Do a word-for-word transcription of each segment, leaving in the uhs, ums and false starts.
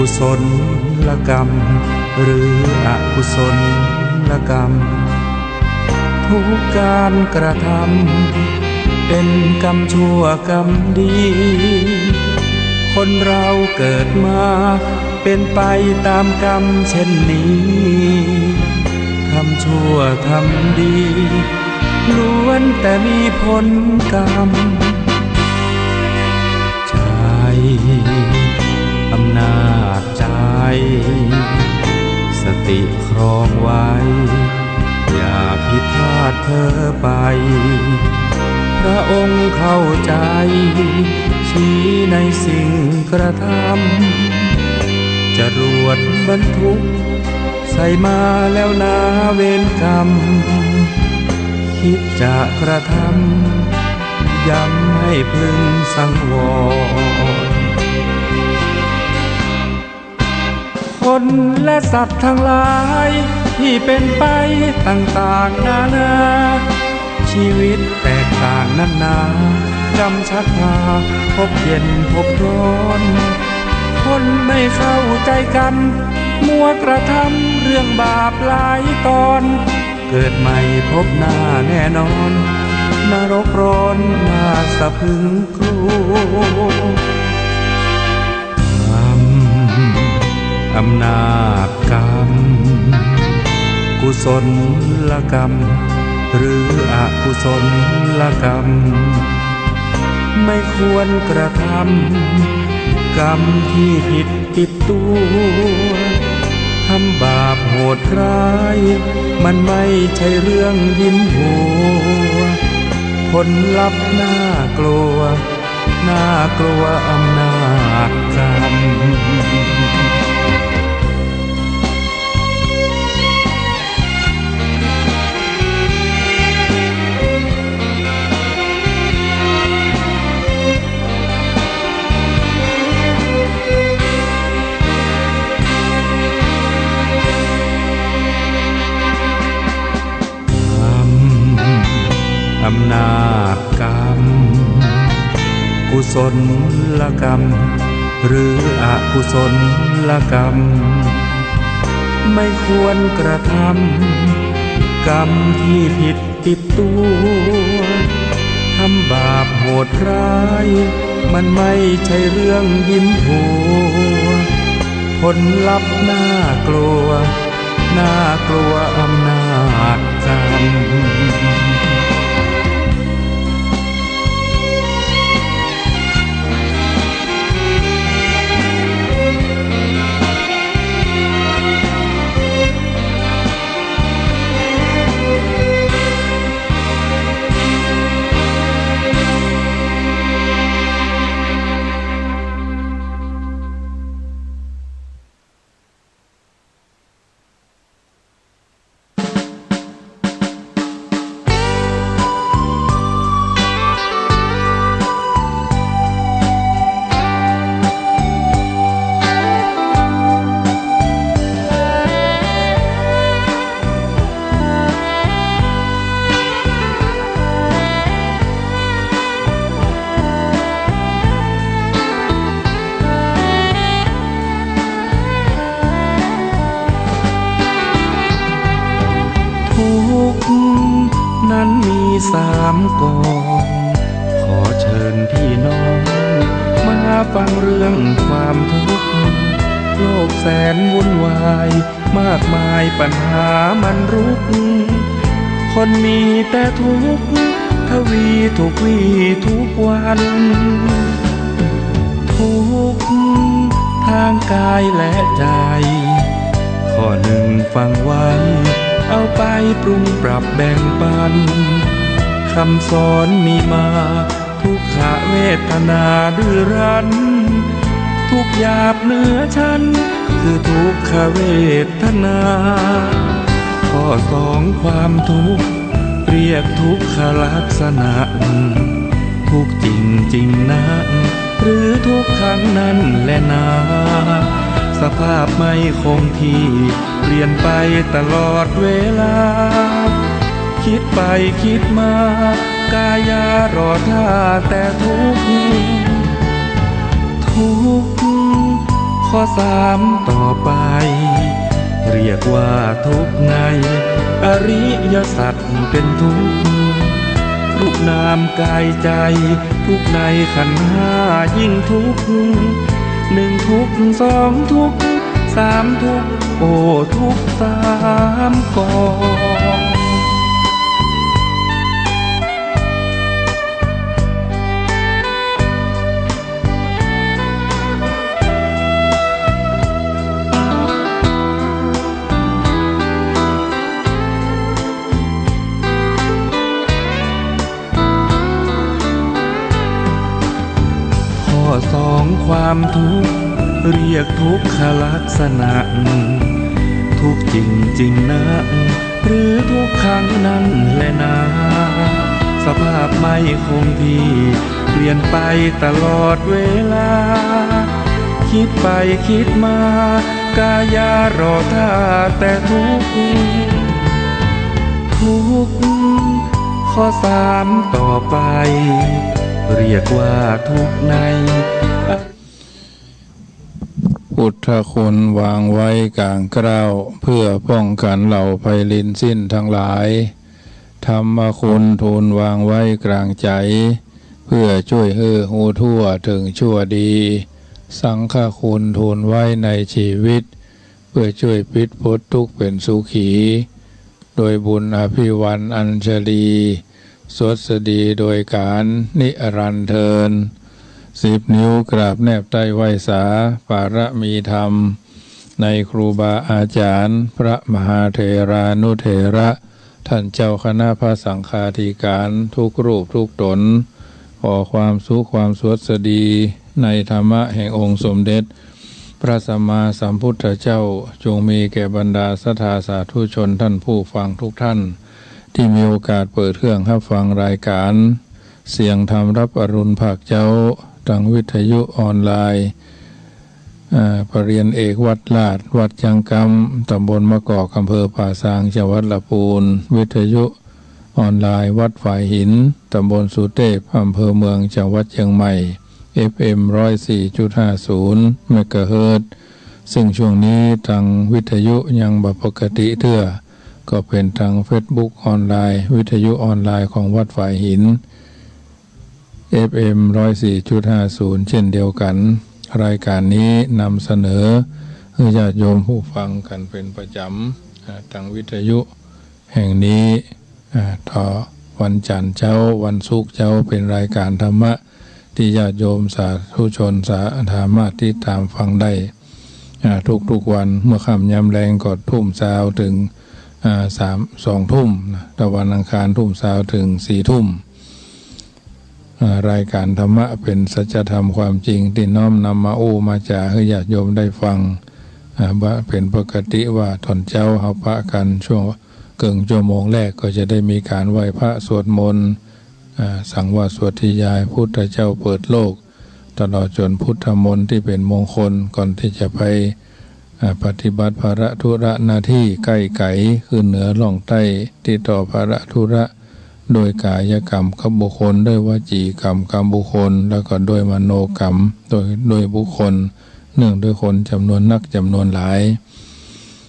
กุศลกรรมหรืออกุศลกรรม ทุกการกระทำเป๋นกรรมชั่วกรรมดี คนเราเกิดมาเป๋นไปต๋ามกรรมเช่นนี้ ทำชั่วทำดี ล้วนแต่มีผลกรรม ใช้อำนาจใจ สติครองไว้ อย่าผิดพลาดเผลอไป พระองค์เข้าใจ ชี้ในสิ่งกระทำ จรวดบรรทุก ใส่มาแล้วนาเวรกรรม คิดจะกระทำ ย้ำให้พึงสังวร คนและสัตว์ทั้งหลาย ที่เป๋นไปต่างๆ นานา ชีวิตแตกต่างนักหนา กรรมชักพา พบเย็นพบร้อน คนไม่เข้าใจกัน มัวกระทำเรื่องบาปหลายตอน เกิดใหม่พบหน้าแน่นอน นรกร้อนน่าสะพรึงกลัว กรรม อำนาจกรรม กุศลกรรม หรืออกุศลกรรม ไม่ควรกระทำ กรรมที่ผิดติดตัว ทำบาปโหดร้าย มันไม่ใช่เรื่องยิ้มหัว ผลลัพธ์น่ากลัว น่ากลัวอำนาจกรรม กรรม อำนาจกรรม กุศลกรรม หรืออกุศลกรรม ไม่ควรกระทำ กรรมที่ผิดติดตัว ทำบาปโหดร้าย มันไม่ใช่เรื่องยิ้มหัว ผลลัพธ์น่ากลัว น่ากลัวอำนาจกรรม ทุกข์นั้นมีสามกอง ขอเชิญพี่น้องมาฟังเรื่องความทุกข์ โลกแสนวุ่นวาย มากมายปัญหามันรุก คนมีแต่ทุกข์ทวีทุกวีทุกวัน ทุกข์ทางกายและใจ ข้อหนึ่งฟังไว้ เอาไปปรุงปรับแบ่งปัน คำสอนมีมา ทุกขเวทนาดื้อรั้น ทุกข์หยาบเหนือชั้น คือทุกขเวทนา ข้อสองความทุกข์ เรียกทุกขลักษณะ ทุกข์จริงจริงนะ หรือทุกครั้งนั้นแลนา สภาพไม่คงที่ เปลี่ยนไปตลอดเวลา คิดไปคิดมา กายารอท่าแต่ทุกข์ ทุกข์ ข้อ ข้อสามต่อไป เรียกว่าทุกข์ในอริยสัจเป็นทุกข์ รูปนามกายใจ ทุกข์ในขันธ์ห้ายิ่งทุกข์ หนึ่งทุกข์ สองทุกข์ สามทุกข์ โอ้ทุกข์สามกอง ข้อสองความทุกข์ เรียกทุกขลักษณะ ทุกข์จริงๆ นะ หรือทุกครั้งนั้นแลนา สภาพไม่คงที่ เปลี่ยนไปตลอดเวลา คิดไปคิดมา กายา รอท่าแต่ทุกข์ ทุกข์ ข้อสามต่อไป เรียกว่าทุกข์ใน พุทธคุณวางไว้ก๋างเกล้า เพื่อป้องกั๋นเหล่าภัยรินสิ้นตังหลาย ธรรมคุณทูลวางไว้ก๋างใจ๋ เพื่อจ้วยหื้อฮู้ทั่วเถิงชั่วดี สังฆคุณทูลไว้ในจีวิต เพื่อจ้วยปิ๊ดป๊นตุ๊กข์เป๋นสุขี โดยบุญอภิวรรณอัญชลี สวัสดีโดยก๋าลนิรันดร์เทอญ สิบนิ้วกราบแนบใต้ไหว้สา ปารมีธรรม ในครูบาอาจ๋ารย์ พระมหาเถรานุเถระ ต้านเจ้าคณะพระสังฆาธิก๋าร ทุกรูปทุกต๋น ขอความสุขความสวัสดี ในธรรมะแห่งองค์สมเด็จ พระสัมมาสัมพุทธเจ้า จงมีแก่บรรดาศรัทธาสาธุชนต้านผู้ฟังทุกต้าน ตี้มีโอกาสเปิดเครื่องฮับฟังรายก๋าน เสียงธรรมรับอรุณภาคเจ๊า ตางวิทยุออนไลน์ อ่า ปริญญาเอกวัดลาด วัดจังกำ ต๋ำบลมะกอก อำเภอป่าซาง จังหวัดละปูน วิทยุออนไลน์วัดฝายหิน ต๋ำบลสุเตพ อำเภอเมือง จังหวัดเจียงใหม่ เอฟเอ็ม ร้อยสี่จุดห้าศูนย์ เมกะเฮิรตซ์ ซึ่งช่วงนี้ตางวิทยุยังบ่ปกติเตื้อ ก็เป๋นตางเฟซบุ๊กออนไลน์ วิทยุออนไลน์ของวัดฝายหิน เอฟเอ็ม ร้อยสี่จุดห้าศูนย์ เจ้นเดียวกั๋น รายก๋านนี้นำเสนอหื้อญาติโยมผู้ฟังกั๋นเป๋นประจ๋ำ อ่า ตางวิทยุแห่งนี้ อ่า ต่อวันจันทร์เจ๊า วันศุกร์เจ๊า เป๋นรายก๋านธรรมะ ตี้ญาติโยมสาธุชนสา สามารถติดต๋ามฟังได้ อ่า ทุกๆ วัน เมื่อค่ำยามแลงก็ทุ่มซาวเถิง อ่า สาม สองทุ่มนะ ตะวันอังคารทุ่มซาวเถิงสี่ทุ่ม อ่า รายก๋านธรรมะเป๋นสัจธรรมความจริง ตี้น้อมนำมาอู้มาจ๋าหื้อญาติโยมได้ฟัง อ่า บ่าเป๋นปกติว่าต๋อนเจ๊าเฮาปะกั๋นช่วงเกิ่งชั่วโมงแรกก็จะได้มีก๋านไหว้พระสวดมนต์ อ่า สังวาสสวดทยาย พุทธเจ้าเปิดโลก ตลอดจ๋นพุทธมนต์ตี้เป๋นมงคล ก่อนตี้จะไป อ่า ปฏิบัติภาระธุระหน้าตี้ใก้ไก๋ ขึ้นเหนือล่องใต้ ติดต่อภาระธุระ โดยก๋ายกรรมกับบุคคล โดยวจีกรรมกับบุคคล แล้วก็โดยมโนกรรม โดย โดยบุคคล เนื่องด้วยคนจ๋ำนวนนักจ๋ำนวนหลาย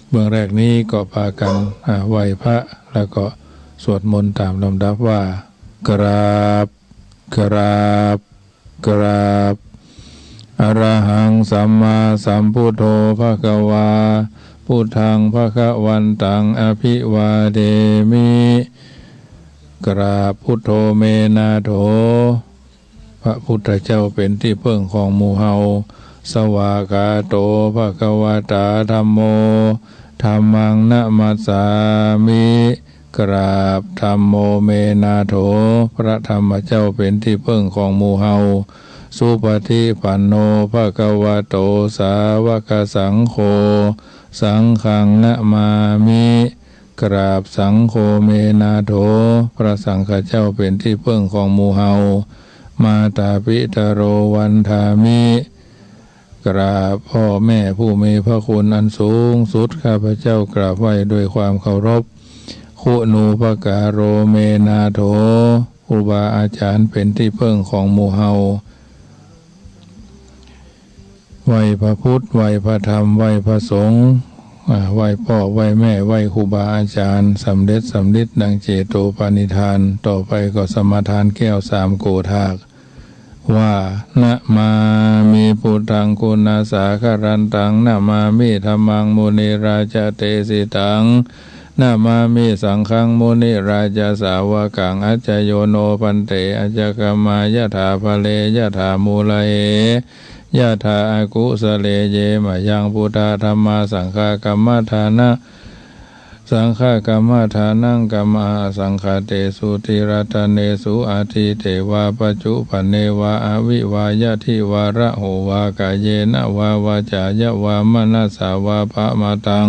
เบื้องแรกนี้ก็ปากั๋น อ่า ไหว้พระ แล้วก็สวดมนต์ต๋ามลำดับว่า กราบ กราบ กราบ อะระหัง สัมมาสัมพุทโธ ภะคะวา พุทธัง ภะคะวันตัง อะภิวาเทมิ กราบ พุทโธ เม นาโถ พระพุทธเจ้าเป๋นตี้เปิ้งของหมู่เฮา สวากขาโต ภะคะวะตา ธัมโม ธัมมัง นะมัสสามิ กราบ ธัมโม เม นาโถ พระธรรมเจ้าเป๋นตี้เปิ้งของหมู่เฮา สุปะฏิปันโน ภะคะวะโต สาวะกะสังโฆ สังฆัง นะมามิ กราบ สังโฆ เม นาโถ พระสังฆเจ้าเป๋นตี้เปิ้งของหมู่เฮา มาตาปิตะโร วันทามิ กราบพ่อแม่ผู้มีพระคุณอันสูงสุด ข้าพเจ้ากราบไหว้ด้วยความเคารพ คุนูปการโร เม นาโถ ครูบาอาจ๋ารย์เป๋นตี้เปิ้งของหมู่เฮา ไหว้พระพุทธ ไหว้พระธรรม ไหว้พระสงฆ์ อ่า ไหว้ป้อ ไหว้แม่ ไหว้ครูบาอาจ๋ารย์ สำเร็จ สำริดดังเจโตปณิธาน ต่อไปก็สมาทานแก้วสามโกฏฐาก ว่า นะมามิ พุทธัง กุณาสาคารันตัง นะมามิ ธัมมัง มุนิราจาเตสิตัง นะมามิ สังฆัง มุนิราจาสาวกัง อัจจโยโน ภันเต อัจจคมายะถา ภะเร ยะถา มูลเห ยะถา อากุสะเล เย มะยัง พุทธา ธัมมา สังฆา กัมมาทานะ สังฆา กัมมาทานัง กัมมา อาสังขะเตสุ ติรัตเนสุ อะทิเตวา ปัจจุปันเนวา อะวิวา ยะทิวา ระโหวา กาเยนะวา วาจายะวา มะนะสสาวา ปะมาตัง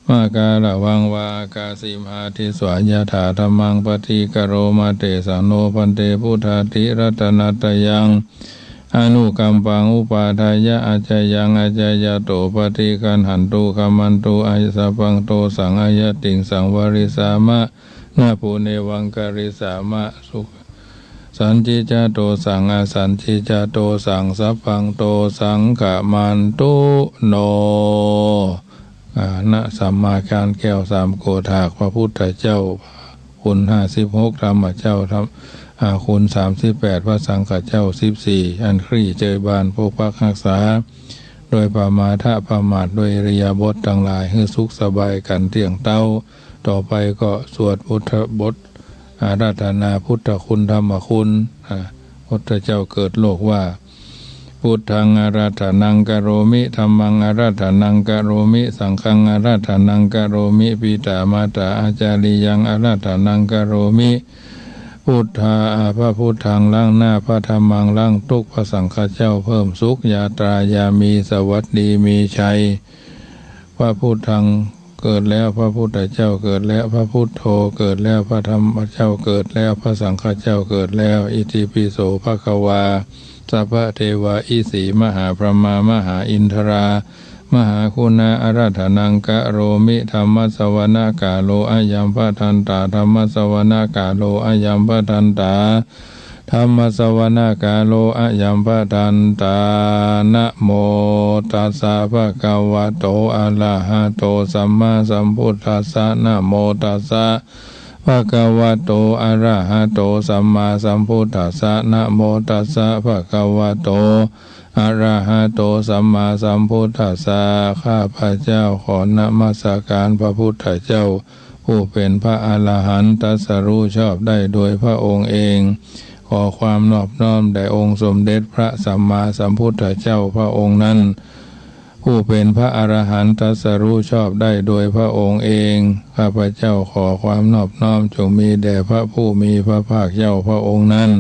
มะกาละวังวา อากาสิมหาทิสสา ยะถา ธัมมัง ปะฏิกะโรมะ เตสังโน ภันเต พุทธา ติรัตนะตะยัง อะนุกัมปัง อุปาทายะ อัจจยัง อัจจยะโต ปะฏิกัณหันตุ ขมันตุ อะสัพพัง โตสัง อะยะติงสัง วะริสามะ นะ ปูเนวัง กะริสามะ สุ สันจิจา โตสัง อะสันจิจา โตสัง สัพพัง โตสัง ขมันตุ โน อ่า นะ สมาทานแก้วสามโกฏฐาก พระพุทธเจ้า คุณห้าสิบหก ธรรมเจ้า ธรรม อ่า คุณสามสิบแปด พระสังฆเจ้า สิบสี่ อันคลี่เจยบานปกปักฮักษา โดยปมาทะปมาท โดยอิริยาบถตังหลาย หื้อสุขสบายกั๋นเตี้ยงเต๊า ต่อไปก็สวดพุทธบท อาราธนาพุทธคุณ ธรรมคุณ อ่า พุทธเจ้าเกิดโลกว่า พุทธัง อาราธนัง กะโรมิ ธัมมัง อาราธนัง กะโรมิ สังฆัง อาราธนัง กะโรมิ ปิตามาตา อาจาริยัง อาราธนัง กะโรมิ พุทธา อา พระพุทธัง ล้างหน้า พระธัมมัง ล้างตุ๊กข์ พระสังฆเจ้า เพิ่มสุข ยาตรายามี สวัสดีมีชัย พระพุทธัง เกิดแล้ว พระพุทธเจ้าเกิดแล้ว พระพุทโธเกิดแล้ว พระธรรมเจ้าเกิดแล้ว พระสังฆเจ้าเกิดแล้ว อิติปิโส ภะคะวา สัพพะเทวา อิสี มหาพรหมา มหาอินทรา มหาคุณา อาราธนัง กะโรมิ ธัมมัสสวนะกาโล อะยัง พะทันตา ธัมมัสสวนะกาโล อะยัง พะทันตา ธัมมัสสวนะกาโล อะยัง พะทันตา นะโมตัสสะ ภะคะวะโต อะระหะโต สัมมาสัมพุทธัสสะ นะโมตัสสะ ภะคะวะโต อะระหะโต สัมมาสัมพุทธัสสะ นะโมตัสสะ ภะคะวะโต อะระหะโต สัมมาสัมพุทธัสสะ ข้าพเจ้าขอนมัสการพระพุทธเจ้า ผู้เป๋นพระอรหันต์ตรัสรู้ชอบได้โดยพระองค์เอง ขอความนอบน้อมแด่องค์สมเด็จพระสัมมาสัมพุทธเจ้าพระองค์นั้น ผู้เป๋นพระอรหันต์ตรัสรู้ชอบได้โดยพระองค์เอง ข้าพเจ้าขอความนอบน้อมจงมีแด่พระผู้มีพระภาคเจ้าพระองค์นั้น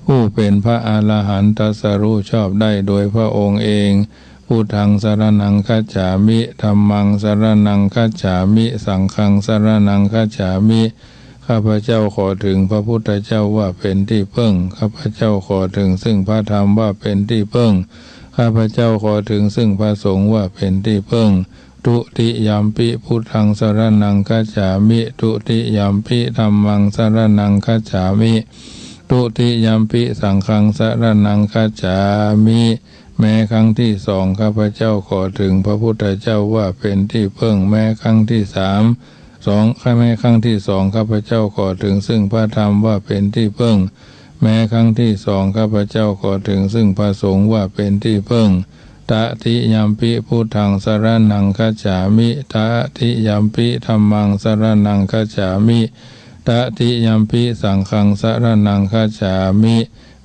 ผู้เป๋นพระอรหันต์ตรัสรู้ชอบได้โดยพระองค์เอง พุทธัง สรณัง คัจฉามิ ธัมมัง สรณัง คัจฉามิ สังฆัง สรณัง คัจฉามิ ข้าพเจ้าขอเถิงพระพุทธเจ้าว่าเป๋นตี้เปิ้ง ข้าพเจ้าขอเถิงซึ่งพระธรรมว่าเป๋นตี้เปิ้ง ข้าพเจ้าขอเถิงซึ่งพระสงฆ์ว่าเป๋นตี้เปิ้ง ทุติยัมปิ พุทธัง สรณัง คัจฉามิ ทุติยัมปิ ธัมมัง สรณัง คัจฉามิ ทุติยัมปิ สังฆัง สรณัง คัจฉามิ แม้ครั้งที่สอง ข้าพเจ้าขอเถิงพระพุทธเจ้าว่าเป๋นตี้เปิ้ง แม้ครั้งที่สาม สอง แม้ครั้งที่สอง ข้าพเจ้าขอเถิงซึ่งพระธรรมว่าเป๋นตี้เปิ้ง แม้ครั้งที่สอง ข้าพเจ้าขอเถิงซึ่งพระสงฆ์ว่าเป๋นตี้เปิ้ง ตติยัมปิ พุทธัง สรณัง คัจฉามิ ตติยัมปิ ธัมมัง สรณัง คัจฉามิ ตติยัมปิ สังฆัง สรณัง คัจฉามิ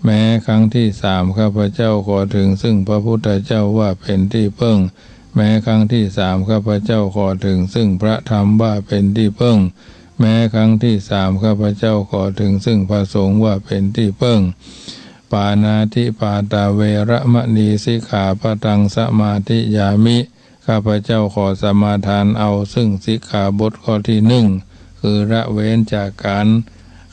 แม้ครั้งที่สาม ข้าพเจ้าขอเถิงซึ่งพระพุทธเจ้าว่าเป๋นตี้เปิ้ง แม้ครั้งที่สาม ข้าพเจ้าขอเถิงซึ่งพระธรรมว่าเป๋นตี้เปิ้ง แม้ครั้งที่สาม ข้าพเจ้าขอเถิงซึ่งพระสงฆ์ว่าเป๋นตี้เปิ้ง ปาณาติปาตา เวระมะณี สิกขาปะตัง สมาธิยามิ ข้าพเจ้าขอสมาทานเอาซึ่งสิกขาบทข้อที่หนึ่ง คือละเว้นจากการ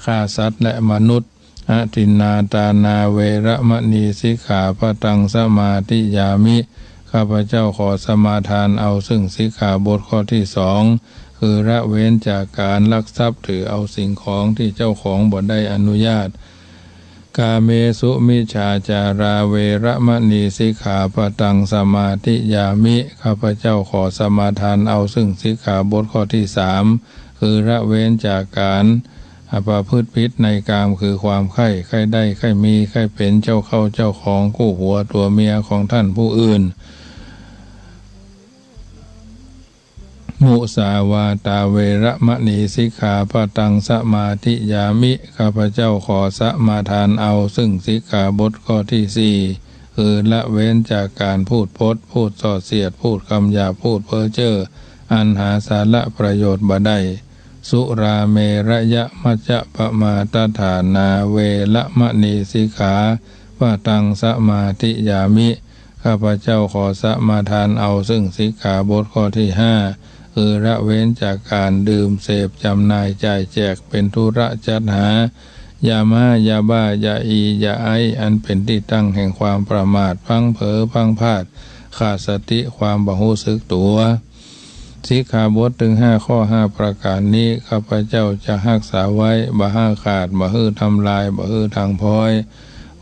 ฆ่าสัตว์และมนุษย์ อทินนาทานา เวระมะณี สิกขาปะตัง สมาธิยามิ ข้าพเจ้าขอสมาทานเอาซึ่งสิกขาบทข้อที่สอง คือละเว้นจากการลักทรัพย์ถือเอาสิ่งของที่เจ้าของบ่ได้อนุญาต กาเมสุมิจฉาจารา เวระมะณี สิกขาปะตัง สมาธิยามิ ข้าพเจ้าขอสมาทานเอาซึ่งสิกขาบทข้อที่สาม คือละเว้นจากการประพฤติผิดในกาม คือความใคร่ ใคร่ได้ ใคร่มี ใคร่เป๋นเจ้าเข้าเจ้าของ คู่ผัวตั๋วเมียของท่านผู้อื่น มุสาวาตา เวระมะณี สิกขาปะตัง สมาธิยามิ ข้าพเจ้าขอสมาทานเอาซึ่งสิกขาบทข้อที่สี่ คือละเว้นจากการพูดปด พูดส่อเสียด พูดกำหยาบ พูดเพ้อเจ้อ อันหาสาระประโยชน์บ่ได้ สุราเมรยะมัจจะปมาทฐานา เวระมะณี สิกขาปะตัง สมาธิยามิ ข้าพเจ้าขอสมาทานเอาซึ่งสิกขาบทข้อที่ห้า คือละเว้นจากการดื่มเสพ จำหน่าย จ่ายแจก เป๋นธุระจัดหา ยาม้า ยาบ้า ยาอี ยาไอซ์ อันเป๋นตี้ตั้งแห่งความประมาท พลั้งเผลอ พลั้งพลาด ขาดสติ ความบ่ฮู้สึกตั๋ว สิกขาบทตึงห้าข้อห้าประก๋านนี้ ข้าพเจ้าจะฮักษาไว้ บ่หื้อขาด บ่หื้อทำลาย บ่หื้อพังพลอย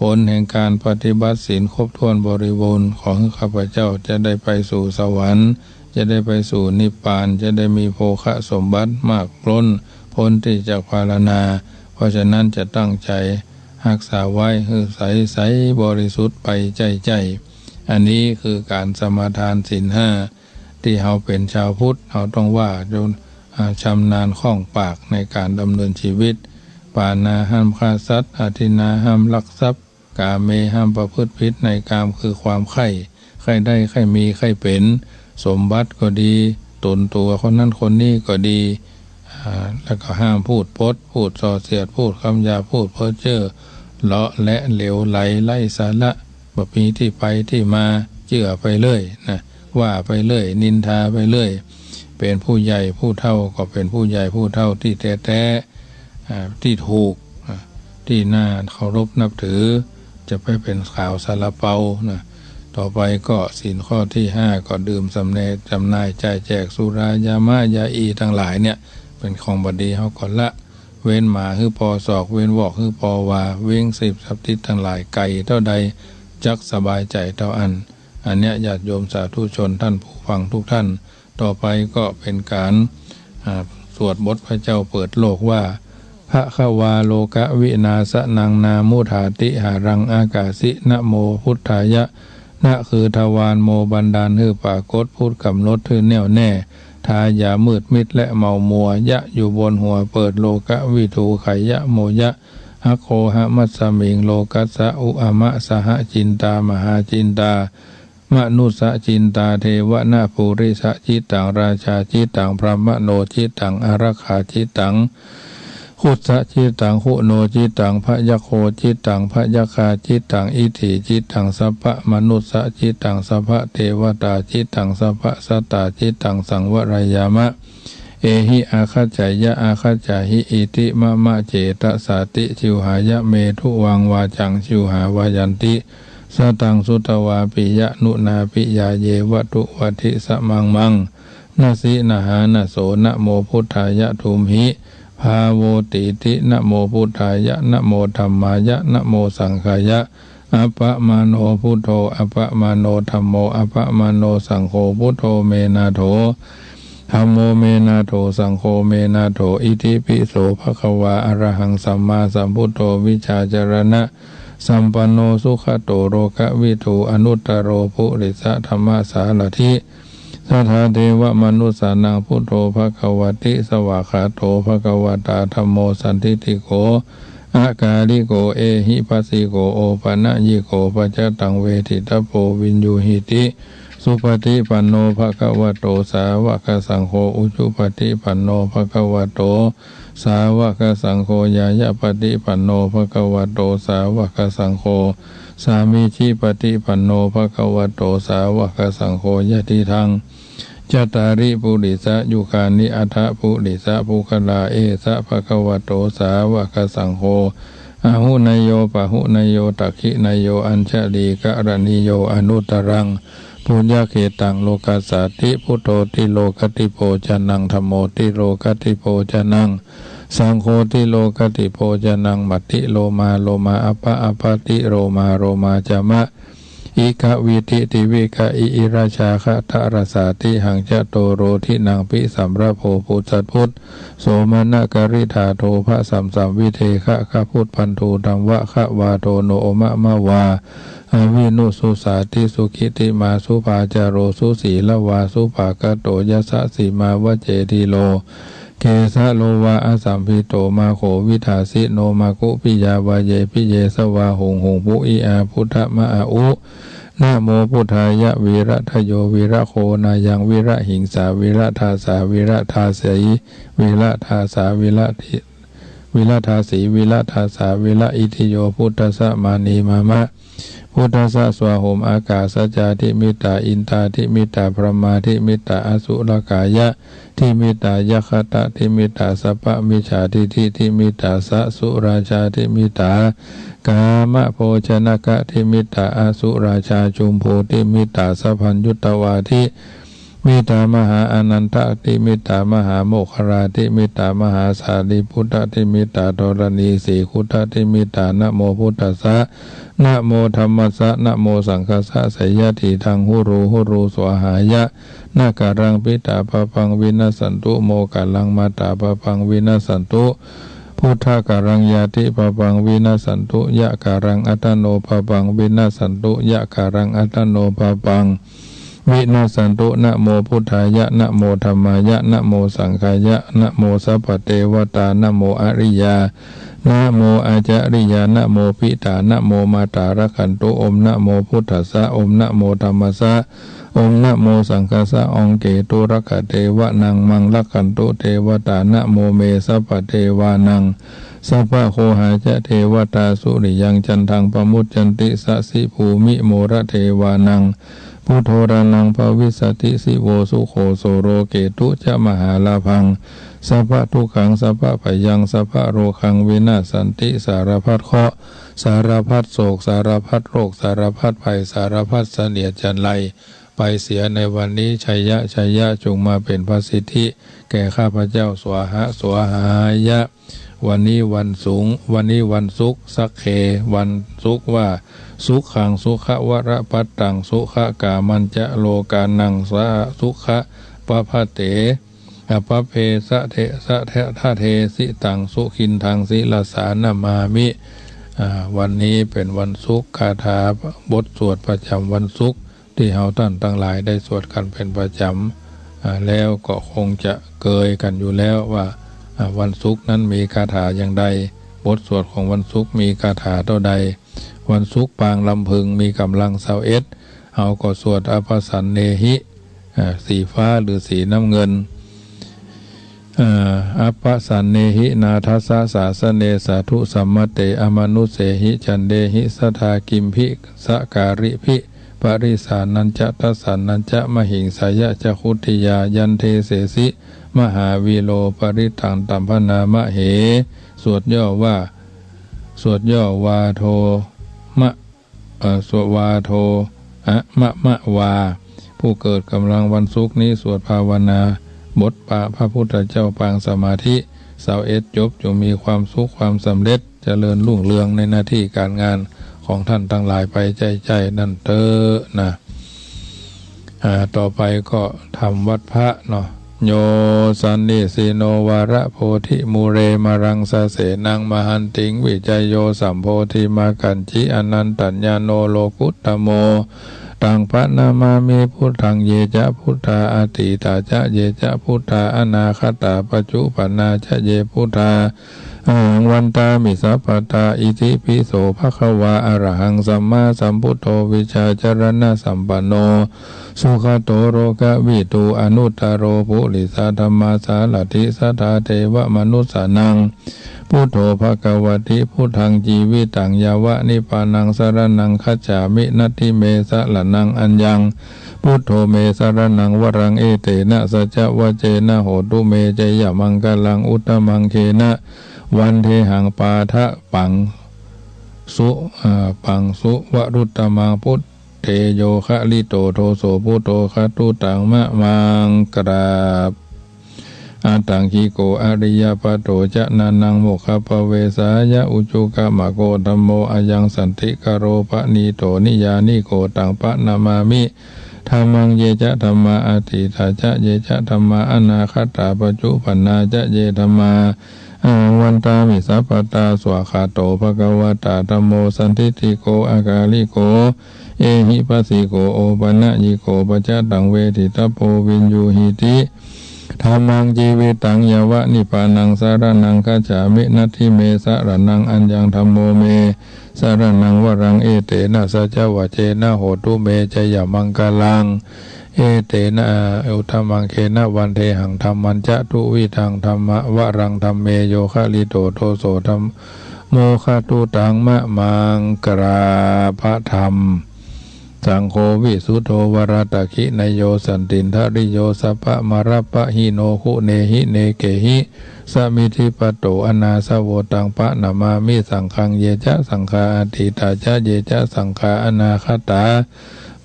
ผลแห่งการปฏิบัติศีลครบถ้วนบริบูรณ์ ขอหื้อข้าพเจ้าจะได้ไปสู่สวรรค์ จะได้ไปสู่นิพพาน จะได้มีโภคสมบัติมากล้น ป๊นตี้จากพรรณนา เพราะฉะนั้นจะตั้งใจ๋ฮักษาไว้หื้อใสใสบริสุทธิ์ไปใจ้ๆ อันนี้คือการสมาทานศีลห้า ตี้เฮาเป๋นชาวพุทธ เฮาต้องว่าจ๋น อ่า ชำนาญคล่องปากในการดำเนินชีวิต ปาณาห้ามฆ่าสัตว์ อทินนาห้ามลักทรัพย์ กาเมห้ามประพฤติผิดในกาม คือความใคร่ ใคร่ได้ ใคร่มี ใคร่เป๋น สมบัติก็ดี ตั๋นตั๋วคนนั้นคนนี้ก็ดี อ่า แล้วก็ห้ามพูดปด พูดส่อเสียด พูดกำหยาบ พูดเพ้อเจ้อ เลาะแหละเหลวไหลไร้สาระ บ่มีตี้ไปตี้มา เจื้อไปเรื่อยนะ ว่าไปเรื่อย นินทาไปเรื่อย เป๋นผู้ใหญ่ผู้เฒ่าก็เป๋นผู้ใหญ่ผู้เฒ่าตี้แต๊ๆ อ่า ตี้ถูก อ่า ตี้น่าเคารพนับถือ จะไปเป๋นขาวซาลาเปานะ ต่อไปก็ศีลข้อตี้ห้า ก็ดื่มสำเน จำหน่ายจ่ายแจกสุรา ยาม้า ยาอีตังหลายเนี่ย เป๋นของบ่ดี เฮาก็ละเว้นหมาหื้อปอสอก เว้นวอกหื้อปอวา เว้นสิ่งเสพติดตังหลาย ใก้เต้าใดจักสบายใจ๋เต้าอั้น อันเนี้ยญาติโยมสาธุชนท่านผู้ฟังทุกท่าน ต่อไปก็เป๋นก๋าน อ่า สวดบทพระเจ้าเปิดโลกว่า ภะคะวาโลกวินาสะนัง นามุฏฐาติหารัง อากาสิ นะโมพุทธายะ นะคือทวาร โมบันดาลหื้อปรากฏ พุทธก๋ำหนดหื้อแน่วแน่ ทาอย่ามืดมิดและเมามัว ยะอยู่บนหัว เปิดโลกวิถู ไขยะโมยะ อัคโคหะมัสสมิง โลกัสสะ อุอะมะสหะจินตา มหาจินตา มนุสสะจินตา เทวะนะปุริสะจิตตัง ราชาจิตตัง พรหมโนจิตตัง อารักขาจิตตัง คุสสะจิตตัง คุโนจิตตัง พยัคโคจิตตัง พยัคคาจิตตัง อิทธิจิตตัง สัพพะมนุสสะจิตตัง สัพพะเทวตาจิตตัง สัพพะสัตตาจิตตัง สังวะรายามะ เอหิ อาคัจฉายะ อาคัจฉาหิ อิติ มะมะ เจตสาติ ชิวหายะ เม ทุวัง วาจัง ชิวหา วายันติ สะตัง สุตวา ปิยะนุนา ปิยาเยวะ ทุวัตถิ สะมังมัง นะสิ นะหา นะโส นะโม พุทธายะ ทุมหิ ภาโวตีติ นะโม พุทธายะ นะโม ธัมมายะ นะโม สังฆายะ อัปปะมาโน พุทโธ อัปปะมาโน ธัมโม อัปปะมาโน สังโฆ พุทโธ เม นาโถ ธัมโม เม นาโถ สังโฆ เม นาโถ อิติปิโส ภะคะวา อะระหัง สัมมาสัมพุทโธ วิชชาจารณะสัมปันโน สุขโต โลกวิถู อนุตตโร ปุริสะธัมมสารถิ สัทธาเทวะมนุสสานัง พุทโธ ภะคะวะติ สวากขาโต ภะคะวะตา ธัมโม สันทิฏฐิโก อะกาลิโก เอหิปัสสิโก โอปะนะยิโก ปัจจตัง เวทิตะโพ วินยูหิติ สุปะฏิปันโน ภะคะวะโต สาวะกะสังโฆ อุจุปะฏิปันโน ภะคะวะโต สาวะกะสังโฆ ญาญาปะฏิปันโน ภะคะวะโต สาวะกะสังโฆ สามีจิปะฏิปันโน ภะคะวะโต สาวะกะสังโฆ ยะทิทัง จัตตาริ ปุริสะยุคานิ อัฏฐะ ปุริสะปุคคลา เอสะ ภะคะวะโต สาวะกะสังโฆ อาหุเนโย ปะหุเนโย ตักขิเนโย อัญชะลีกะรณีโย อนุตตรัง ปุญญะเขตัง โลกัสสาติ พุทโธ ติโลกะทิโพ จะนัง ธัมโม ติโลกะทิโพ จะนัง สังโฆติโลกติโภจนัง มัตติโลมาโลมา อัปปะอัปปะติโลมาโลมา จามะ อิกะวิติติวิกะอิอิระชาคะทะรสาติหังจะโตโรทินัง ปิสัมระโภ ปุสสะปุส โสมะนะกะริธาโท ภะสัมสัมวิเทคะคะ พุทธันทูตังวะคะวาโท โน โอมะมะวา อวินุสสุสาติ สุขิติมา สุภาจาโร สุศีละวา สุปากะโต ยัสสะสีมา วะเจดีโล เกสะโลวา อสัมภิโต มาโข วิธาสิโน มากุปิยา วาเยปิเยสวา หุงหุงปุอิอา พุทธะมะอาอุ นะโมพุทธายะ วีระทะโย วีระโคนายัง วีระหิงสา วีระทาสา วีระทาสี วีระทาสา วีระทิ วีระทาสี วีระทาสา วีระอิทิโย พุทธัสสะ มานีมามะ พุทธัสสะ สวาโหม อากาสะจาทิมิตตา อินทาทิมิตตา พรหมาทิมิตตา อสุรกายะทิมิตตา ยักขะตะทิมิตตา สัพพะมิจฉาทิฏฐิทิมิตตา สะสุราชาทิมิตตา กามะโภชนะกะทิมิตตา อสุราชาจุมพูทิมิตตา สัพพัญญุตวาทิ มิตตา มหาอานันทะทิมิตตา มหาโมคคลาทิมิตตา มหาสารีปุตตะทิมิตตา ธรณีสีคุตตะทิมิตตา นะโมพุทธัสสะ นะโมธัมมัสสะ นะโมสังฆัสสะ ไสยะถีทัง หุรู หุรู สวาหายะ นะกะรัง ปิตาปาปัง วินัสสันตุ โมกะรัง มาตาปาปัง วินัสสันตุ พุทธะกะรัง ญาติปาปัง วินัสสันตุ ยะกะรัง อัตตโนปาปัง วินัสสันตุ ยะกะรัง อัตตโนปาปัง วินัสสันตุ นะโมพุทธายะ นะโมธัมมายะ นะโมสังฆายะ นะโมสัพพะเตวะตา นะโมอะริยา นะโมอาจาริยา นะโมปิตา นะโมมาตา รักขันตุ โอม นะโมพุทธัสสะ โอม นะโมธัมมัสสะ โอม นะโมสังฆัสสะ อังเกตุ รักขะเตวะนัง มัง รักขันตุ เตวะตา นะโมเม สัพพะเทวานัง สัพพะโคหาจะ เทวะตา สุริยัง จันทัง ปะมุจจันติ สะสิ ภูมิ โมระ เทวานัง พุทโธ รานัง ภะวิสสะติ สิโว สุโข โสโร เกตุ จะ มหาลาภัง สัพพะทุกขัง สัพพะพะยัง สัพพะโรคัง วินัสสันติ สารพัดเคราะห์ สารพัดโศก สารพัดโรค สารพัดภัย สารพัดเสนียดจัญไร ไปเสียในวันนี้ ชัยยะ ชัยยะ จงมาเป็นพระสิทธิแก่ข้าพเจ้า สวาหะ สวาหายะ วันนี้วันสุง วันนี้วันศุกร์ สักเค วันศุกร์ว่า สุขัง สุขะวะระปัตตัง สุขะกามัญจะ โลกานัง สะ สุขะปะพะเต อปะเพสะเท สะเท ทะเทสิตัง สุขินทัง ศิรสา นะมามิ อ่า วันนี้เป็นวันศุกร์ คาถาบทสวดประจำวันศุกร์ ที่เฮาต้านตังหลายได้สวดกั๋นเป๋นประจ๋ำ อ่า แล้วก็คงจะเกยกั๋นอยู่แล้วว่า อ่า วันศุกร์นั้นมีคาถาอย่างใด บทสวดของวันศุกร์มีคาถาเต้าใด วันศุกร์ปางลำพึงมีก๋ำลังซาวเอ็ด เฮาก็สวดอัปปะสันเนหิ อ่า สีฟ้าหรือสีน้ำเงิน อ่า อัปปะสันเนหิ นาธัสสะ สาสะเน สาธุสัมมะเต อมะนุสเสหิ จันเดหิ สะทา กิมภิ สะการิภิ ปะริสานัญจะ ทัสสานัญจะ มะหิงสายะ จะคุทธิยา ยันเทเสสิ มหาวีโร ปะริตตัง ตัมภะนามะเห สวดย่อว่า สวดย่อวาโทมะ เอ่อ สวดวาโทอะมะมะวา ผู้เกิดก๋ำลังวันศุกร์นี้ สวดภาวนา บทปะพระพุทธเจ้าปางสมาธิ ซาวเอ็ดจบ จงมีความสุขความสำเร็จ เจริญรุ่งเรืองในหน้าที่ก๋านงานของต้านตังหลายไปใจ้ๆ นั่นเต๊อะนะ อ่า ต่อไปก็ธรรมวัดพระเนาะ โย สันนิสิโน วาระโพธิมูเล มารังสะเสนัง มหันติง วิจโย สัมโพธิมะกัจฉิ อนันตัญญาโณ โลกุตตโม ตังพะนะมามิ พุทธัง เยจะพุทธา อตีตาจะ เยจะพุทธา อนาคตา ปัจจุปันนาจะ เยพุทธา อะหัง วันตามิ สัพพะทา อิติปิโส ภะคะวา อะระหัง สัมมาสัมพุทโธ วิชชาจะรณะสัมปันโน สุขะโต โลกะวิทู อนุตตะโร ปุริสะธัมมาสารถิ สัทธา เทวะมะนุสสานัง พุทโธ ภะคะวะติ พุทธัง จีวิตัง ยาวะนิพพานัง สะระณัง คัจฉามิ นัตถิเม สะระณัง อัญญัง พุทโธ เม สะระณัง วะรัง เอเตนะ สัจจะวะเจนะ โหตุ เม เจยะมังคะลัง อุตตะมัง เคนะ วันเทหัง ปาทะปังสุ อ่า ปังสุ วะรุตตะมัง พุทเท โยคะลิโต โทโส พุทโธ คะตุตัง มะมัง กราบ aṭṭhaṅgiko ariyapatho janānaṃ mokkhappavesāya ujukāmako dhammo ayaṃ santikaro paṇīto niyyāniko taṃ paṇamāmi dhammaṃ. Ye ca dhammā atītā ca ye ca dhammā anāgatā paccuppannā ca ye dhammā ahaṃ vandāmi sabbadā. Svākkhāto bhagavatā dhammo sandiṭṭhiko akāliko ehipassiko opanayiko paccattaṃ veditabbo viññūhīti. Dhammaṃ jīvitaṃ yāva nibbānaṃ saraṇaṃ gacchāmi. Natthi me saraṇaṃ aññaṃ dhammo me saraṇaṃ varaṃ etena saccavajjena hotu me jayamaṅgalaṃ. Etena uttamaṅgena vandehaṃ dhammañca duvidhaṃ dhamma varaṃ dhamme yo khalito doso dhammo khattu taṃ mamaṃ. Grābadhammā. Saṅgho visuddho varadakkhiṇeyyo santindriyo sabbamalappahīno guṇehi nekehi samiddhipatto anāsavo taṃ paṇamāmi saṅghaṃ. Ye ca saṅghā atītā ca ye ca saṅghā anāgatā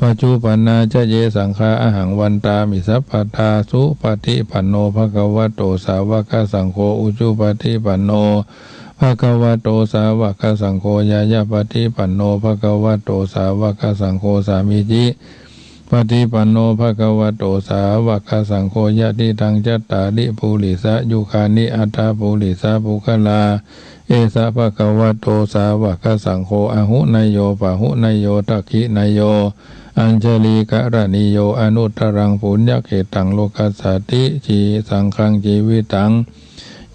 paccuppannā ca ye saṅghā ahaṃ vandāmi sabbadā. Supaṭipanno bhagavato sāvakasaṅgho ujupaṭipanno bhagavato sāvakasaṅgho ñāyapaṭipanno bhagavato sāvakasaṅgho sāmīcipaṭipanno bhagavato sāvakasaṅgho yadidaṃ cattāri purisayugāni aṭṭha purisapuggalā esa bhagavato sāvakasaṅgho āhuneyyo pāhuneyyo dakkhiṇeyyo añjalikaraṇīyo anuttaraṃ puññakkhettaṃ lokassāti. Saṅghaṃ jīvitaṃ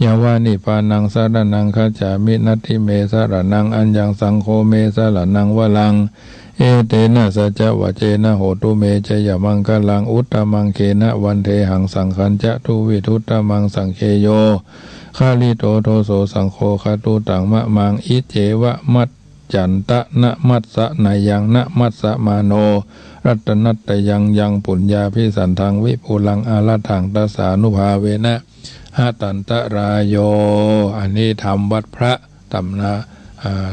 yāva nibbānaṃ saraṇaṃ gacchāmi. Natthi me saraṇaṃ aññaṃ saṅgho me saraṇaṃ varaṃ etena saccavajjena hotu me jayamaṅgalaṃ. Uttamaṅgena vandehaṃ saṅghañca duvidhuttamaṃ saṅghe yo khalito doso saṅgho khattu taṃ mamaṃ. Iccevamattantanamassa nayaṃ namassamāno ratanattayaṃ yaṃ puññābhisandaṃ vipulaṃ alatthaṃ tassānubhāvena hatantarāyo. อันนี้ธรรมวัดพระ ตำรา อ่า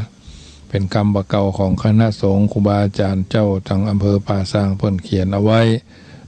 เป๋นกำบ่าเก่าของคณะสงฆ์ครูบาอาจ๋ารย์เจ้าตังอำเภอป่าซางเปิ้นเขียนเอาไว้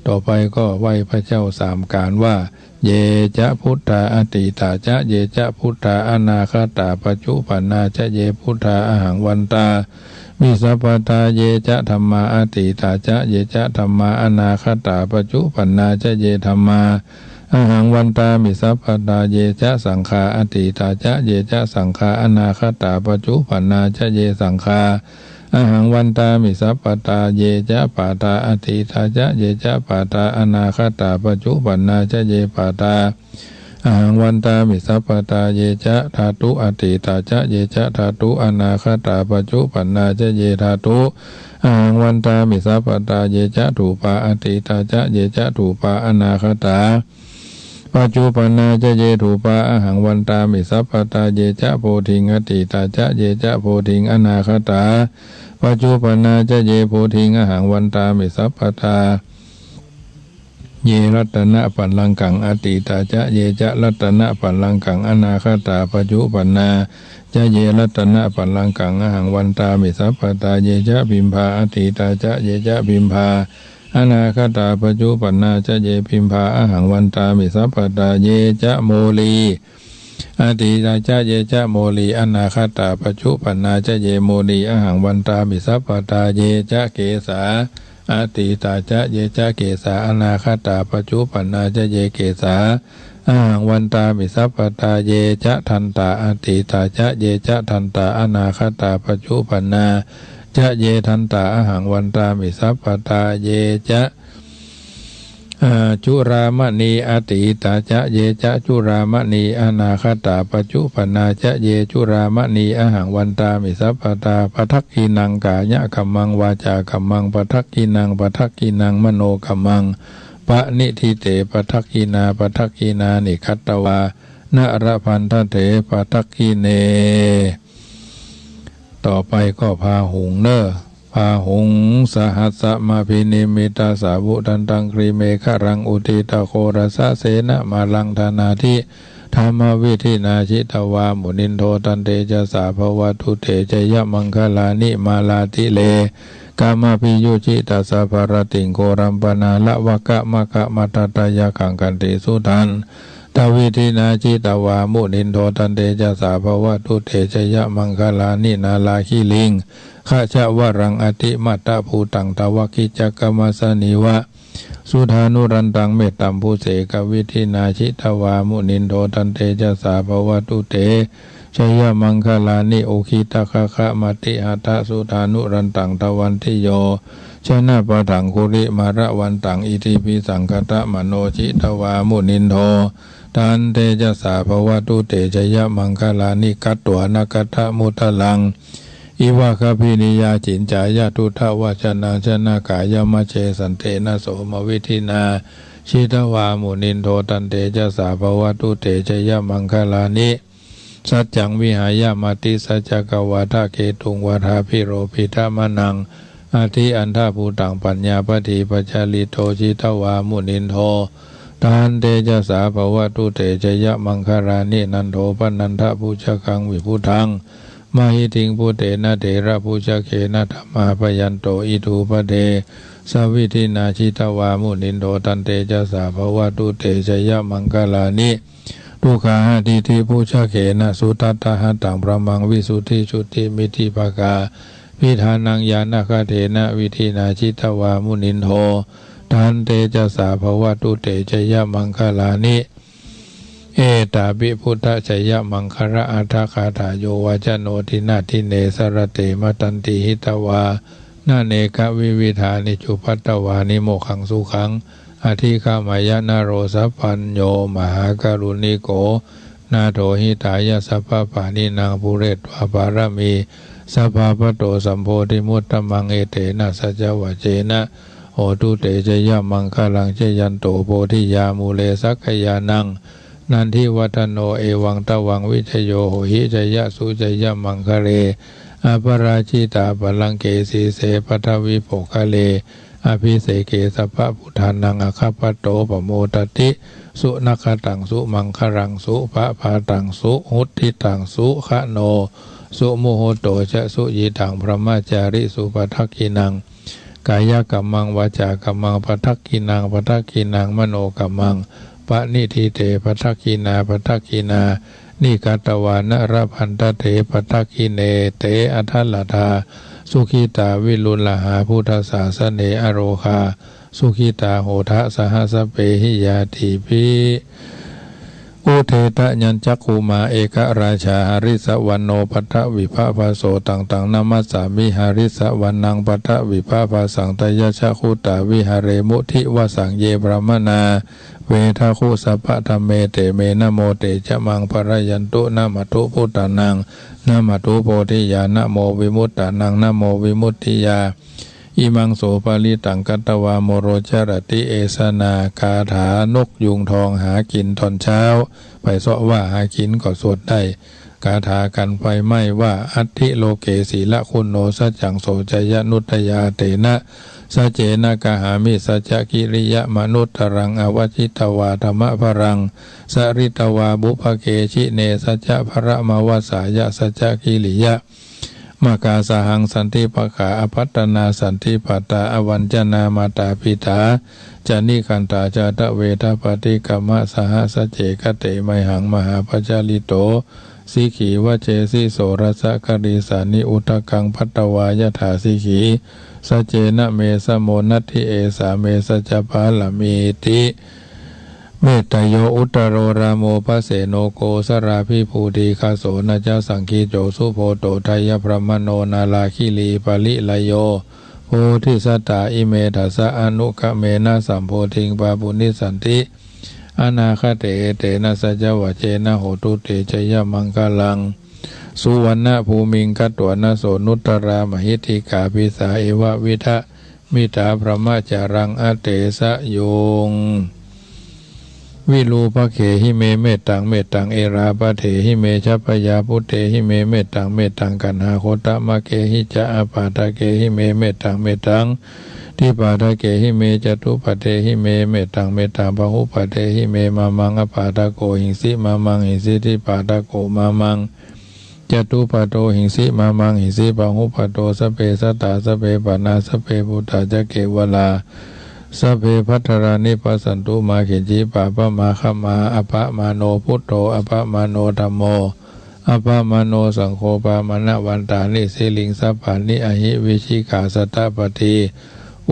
ต่อไปก็ไหว้พระเจ้าสามกาลว่า Ye ca buddhā atītā ca, ye ca buddhā anāgatā, paccuppannā ca ye buddhā, ahaṃ vandāmi sabbadā. Ye ca dhammā atītā ca, ye ca dhammā anāgatā, paccuppannā ca ye dhammā, ahaṃ vandāmi sabbadā. Ye ca saṅghā atītā ca, ye ca saṅghā anāgatā, paccuppannā ca ye saṅghā, ahaṃ vandāmi sabbadā. Ye ca pādā atītā ca, ye ca pādā anāgatā, paccuppannā ca ye pādā, ahaṃ vandāmi sabbadā. Ye ca dhātu atītā ca, ye ca dhātu anāgatā, paccuppannā ca ye dhātu, ahaṃ vandāmi sabbadā. Ye ca thūpā atītā ca, ye ca thūpā anāgatā, paccuppannā ca ye thūpā, ahaṃ vandāmi sabbadā. Ye ca bodhiṃ atītā ca, ye ca bodhiṃ anāgatā, paccuppannā ca ye bodhiṃ, ahaṃ vandāmi sabbadā. Ye ratanapallaṅkaṃ atītā ca, ye ca ratanapallaṅkaṃ anāgatā, paccuppannā ca ye ratanapallaṅkaṃ, ahaṃ vandāmi sabbadā. Ye ca bimbā atītā ca, ye ca bimbā anāgatā, paccuppannā ca ye bimbā, ahaṃ vandāmi sabbadā. Ye ca mūlī atītā ca, ye ca mūlī anāgatā, paccuppannā ca ye mūlī, ahaṃ vandāmi sabbadā. Ye ca kesā atītā ca, ye ca kesā anāgatā, paccuppannā ca ye kesā, ahaṃ vandāmi sabbadā. Ye ca dantā atītā ca, ye ca dantā anāgatā, paccuppannā ca ye dantā, ahaṃ vandāmi sabbadā. Ye ca, ā, culāmaṇī atītā ca, ye ca culāmaṇī anāgatā, paccuppannā ca ye culāmaṇī, ahaṃ vandāmi sabbadā. Padakkhiṇaṃ kāyakammaṃ, vācākammaṃ padakkhiṇaṃ, padakkhiṇaṃ manokammaṃ paṇidhī te padakkhiṇā, padakkhiṇāni katvāna labhantatthe padakkhiṇe. ต่อไปก็พาหุงเน่อ Bāhuṃ sahassamabhinimmitasāvudhantaṃ grīmekhalaṃ uditaghorasasenamāraṃ dānādidhammavidhinā jitavā munindo tantejasā bhavatu te jayamaṅgalāni. Mārātirekamabhiyujjhitasabbarattiṃ ghorampanāḷavakamakkhamathaddhayakkhaṃ khantīsudantaṃ tvidhinā jitavā munindo tantejasā bhavatu te jayamaṅgalāni. Nāḷāgiriṃ gajavaraṃ atimattabhūtaṃ dāvaggicakkamasanīva sudāruṇantaṃ mettambusekavidhinā jitavā munindo tantejasā bhavatu te jayamaṅgalāni. Ukkhittakhaggamatihatthasudāruṇantaṃ dhāvantiyojanapathaṅgulimālavantaṃ iddhībhisaṅkhatamano jitavā munindo tantejasā bhavatu te jayamaṅgalāni. Katvāna kaṭṭhamudaraṃ iva gabbhinīyā ciñcāya duṭṭhavacanaṃ janakāyamajjhe santena somavidhinā jitavā munindo tantejasā bhavatu te jayamaṅgalāni. Saccaṃ vihāya matisaccakavādaketuṃ vādābhiropitamanaṃ atiandhabhūtaṃ paññāpadīpajalito jitavā munindo tantejasā bhavatu te jayamaṅgalāni. Nandopanandabhujagaṃ vibudhaṃ mahiddhiṃ puttena therabhujagena damāpayanto iddhūpadesavidhinā jitavā munindo tantejasā bhavatu te jayamaṅgalāni. Duggāhadiṭṭhibhujagena sudaṭṭhahatthaṃ brahmaṃ visuddhijutimiddhibakābhidhānaṃ ñāṇāgadena vidhinā jitavā munindo tantejasā bhavatu te jayamaṅgalāni. Etāpi buddhajayamaṅgalaaṭṭhagāthā yo vācano dinadine sarate matandī hitvānanekavividhāni cupaddavāni mokkhaṃ sukhaṃ adhigameyya naro sapañño. Mahākāruṇiko nātho hitāya sabbapāṇinaṃ pūretvā pāramī sabbā patto sambodhimuttamaṃ etena saccavajjena hotu te jayamaṅgalaṃ. Jayanto bodhiyā mūle sakyānaṃ nandivaḍḍhano evaṃ tvaṃ vijayo hohi jayassu jayamaṅgale aparājitapallaṅke sīse paṭhavipokkhare abhiseke sabbabuddhānaṃ aggappatto pamodati. Sunakkhattaṃ sumaṅgalaṃ supabhātaṃ suhuṭṭhitaṃ sukhaṇo sumuhutto ca suyiṭṭhaṃ brahmacārisu padakkhiṇaṃ kāyakammaṃ vācākammaṃ padakkhiṇaṃ padakkhiṇaṃ manokammaṃ paṇidhī te padakkhiṇā padakkhiṇāni katvāna labhantatthe padakkhiṇe. Te atthaladdhā sukhitā viruḷhā buddhasāsane arogā sukhitā hotha saha sabbehi ñātibhi. Udetayañcakkhumā ekarājā harissavaṇṇo paṭhavippabhāso taṃ taṃ namassāmi harissavaṇṇaṃ paṭhavippabhāsaṃ. Tayajja guttā viharemu divasaṃ ye brāhmaṇā vedagu sabbadhamme te me namo te ca maṃ pālayantu. Namatthu buddhānaṃ namatthu bodhiyā namo vimuttānaṃ namo vimuttiyā. Imaṃ so parittaṃ katvā moro carati. เอสนา คาถานกยูงทองหากินตอนเช้า ไปเซาะว่าหากินก็สวดได้ คาถากันไฟไหม้ว่า Atthi loke sīlaguṇo saccaṃ soceyyanuddayā tena saccena gahāmi saccakiriyamanuttaraṃ. Āvajjitvā dhammabbalaṃ saritvā pubbake jine saccabalamavassāya saccakiriya makāsahaṃ santi pakkhā apattanā santi pattā avañcanā mātā pitā ca nikkhantā jātaveda paṭikkama. Saha sacce kate mayhaṃ mahāpajjalito sikhī vajjesi sorasa karīsāni udakaṃ patvā yathā sikhī saccena me samo natthi esā me saccapāramīti. Metteyyo uttaro rāmo paseno kosalābhipūti gaso naca saṅkiccho subodho jayabrahmano nāḷāgiriṃ parirajo bodhisattāh ime dasa anukkhamena sambodhiṃ pāpunissanti anāgate. Etena saccavajjena hotu te jayamaṅgalaṃ. Suvaṇṇabhūmiṃ gatvāna soṇuttarā mahiddhikā disā evavidha mittā brahmacāraṃ adesajuṃ. Virūpakkhehi me mettaṃ mettaṃ erāpathehi me chabyāputtehi me mettaṃ mettaṃ kaṇhāgottamakehi ca apādakehi me mettaṃ mettaṃ dipādakehi me catuppadehi me mettaṃ mettaṃ bahuppadehi me mā maṃ appādako hiṃsi mā maṃ hiṃsi dipādako mā maṃ catuppadako hiṃsi mā maṃ hiṃsi bahuppado. Sabbe sattā sabbe pāṇā sabbe bhūtā ca kevalā Sabbe bhadarāni passantu, mā kiñci pāpamāgamā. Appamāṇo buddho, appamāṇo dhammo, appamāṇo saṅgho, pamāṇavantāni sirīṃ sabbāni. Ahi vicchikā satapadī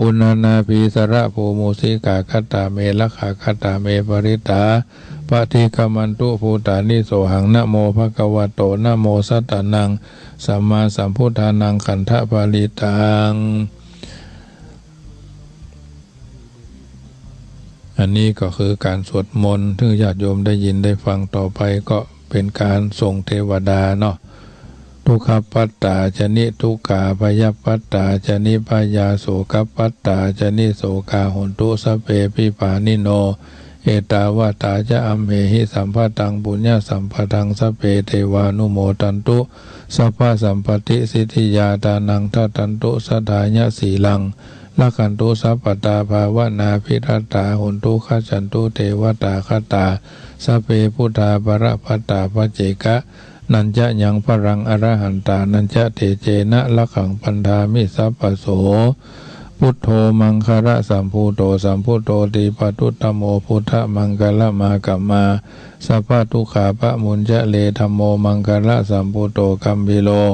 uṇṇānābhī sarabū mūsikā, katā me rakkhā, katā me parittā, paṭikkamantu bhūtāni. Sohaṃ namo bhagavato, namo sattannaṃ sammāsambuddhānaṃ. Khandhaparittaṃ. อันนี้ก็คือการสวดมนต์ ซึ่งญาติโยมได้ยินได้ฟัง ต่อไปก็เป็นการส่งเทวดาเนาะ Dukkhappattā ca niddukkhā, bhayappattā ca nibbhayā, sokappattā ca nissokā, hontu sabbepi pāṇino. Ettāvatā ca amhehi sambhataṃ puññasampadaṃ, sabbe devānumodantu sabbasampattisiddhiyā. Dānaṃ dadantu saddhāya, sīlaṃ rakkhantu sabbadā, bhāvanābhiratā hontu, gacchantu devatāgatā. Sabbe buddhā balappattā, pacceka nañca yaṃ balaṃ, arahantānañca tejena, rakkhaṃ bandhāmi sabbaso. Buddho maṅgalasambūdho, sambuddho dīpavutthamo, buddhamaṅgalamāgamā. Sabbadukkhā pamuñcare, dhammo maṅgalasambūdho, gambhīro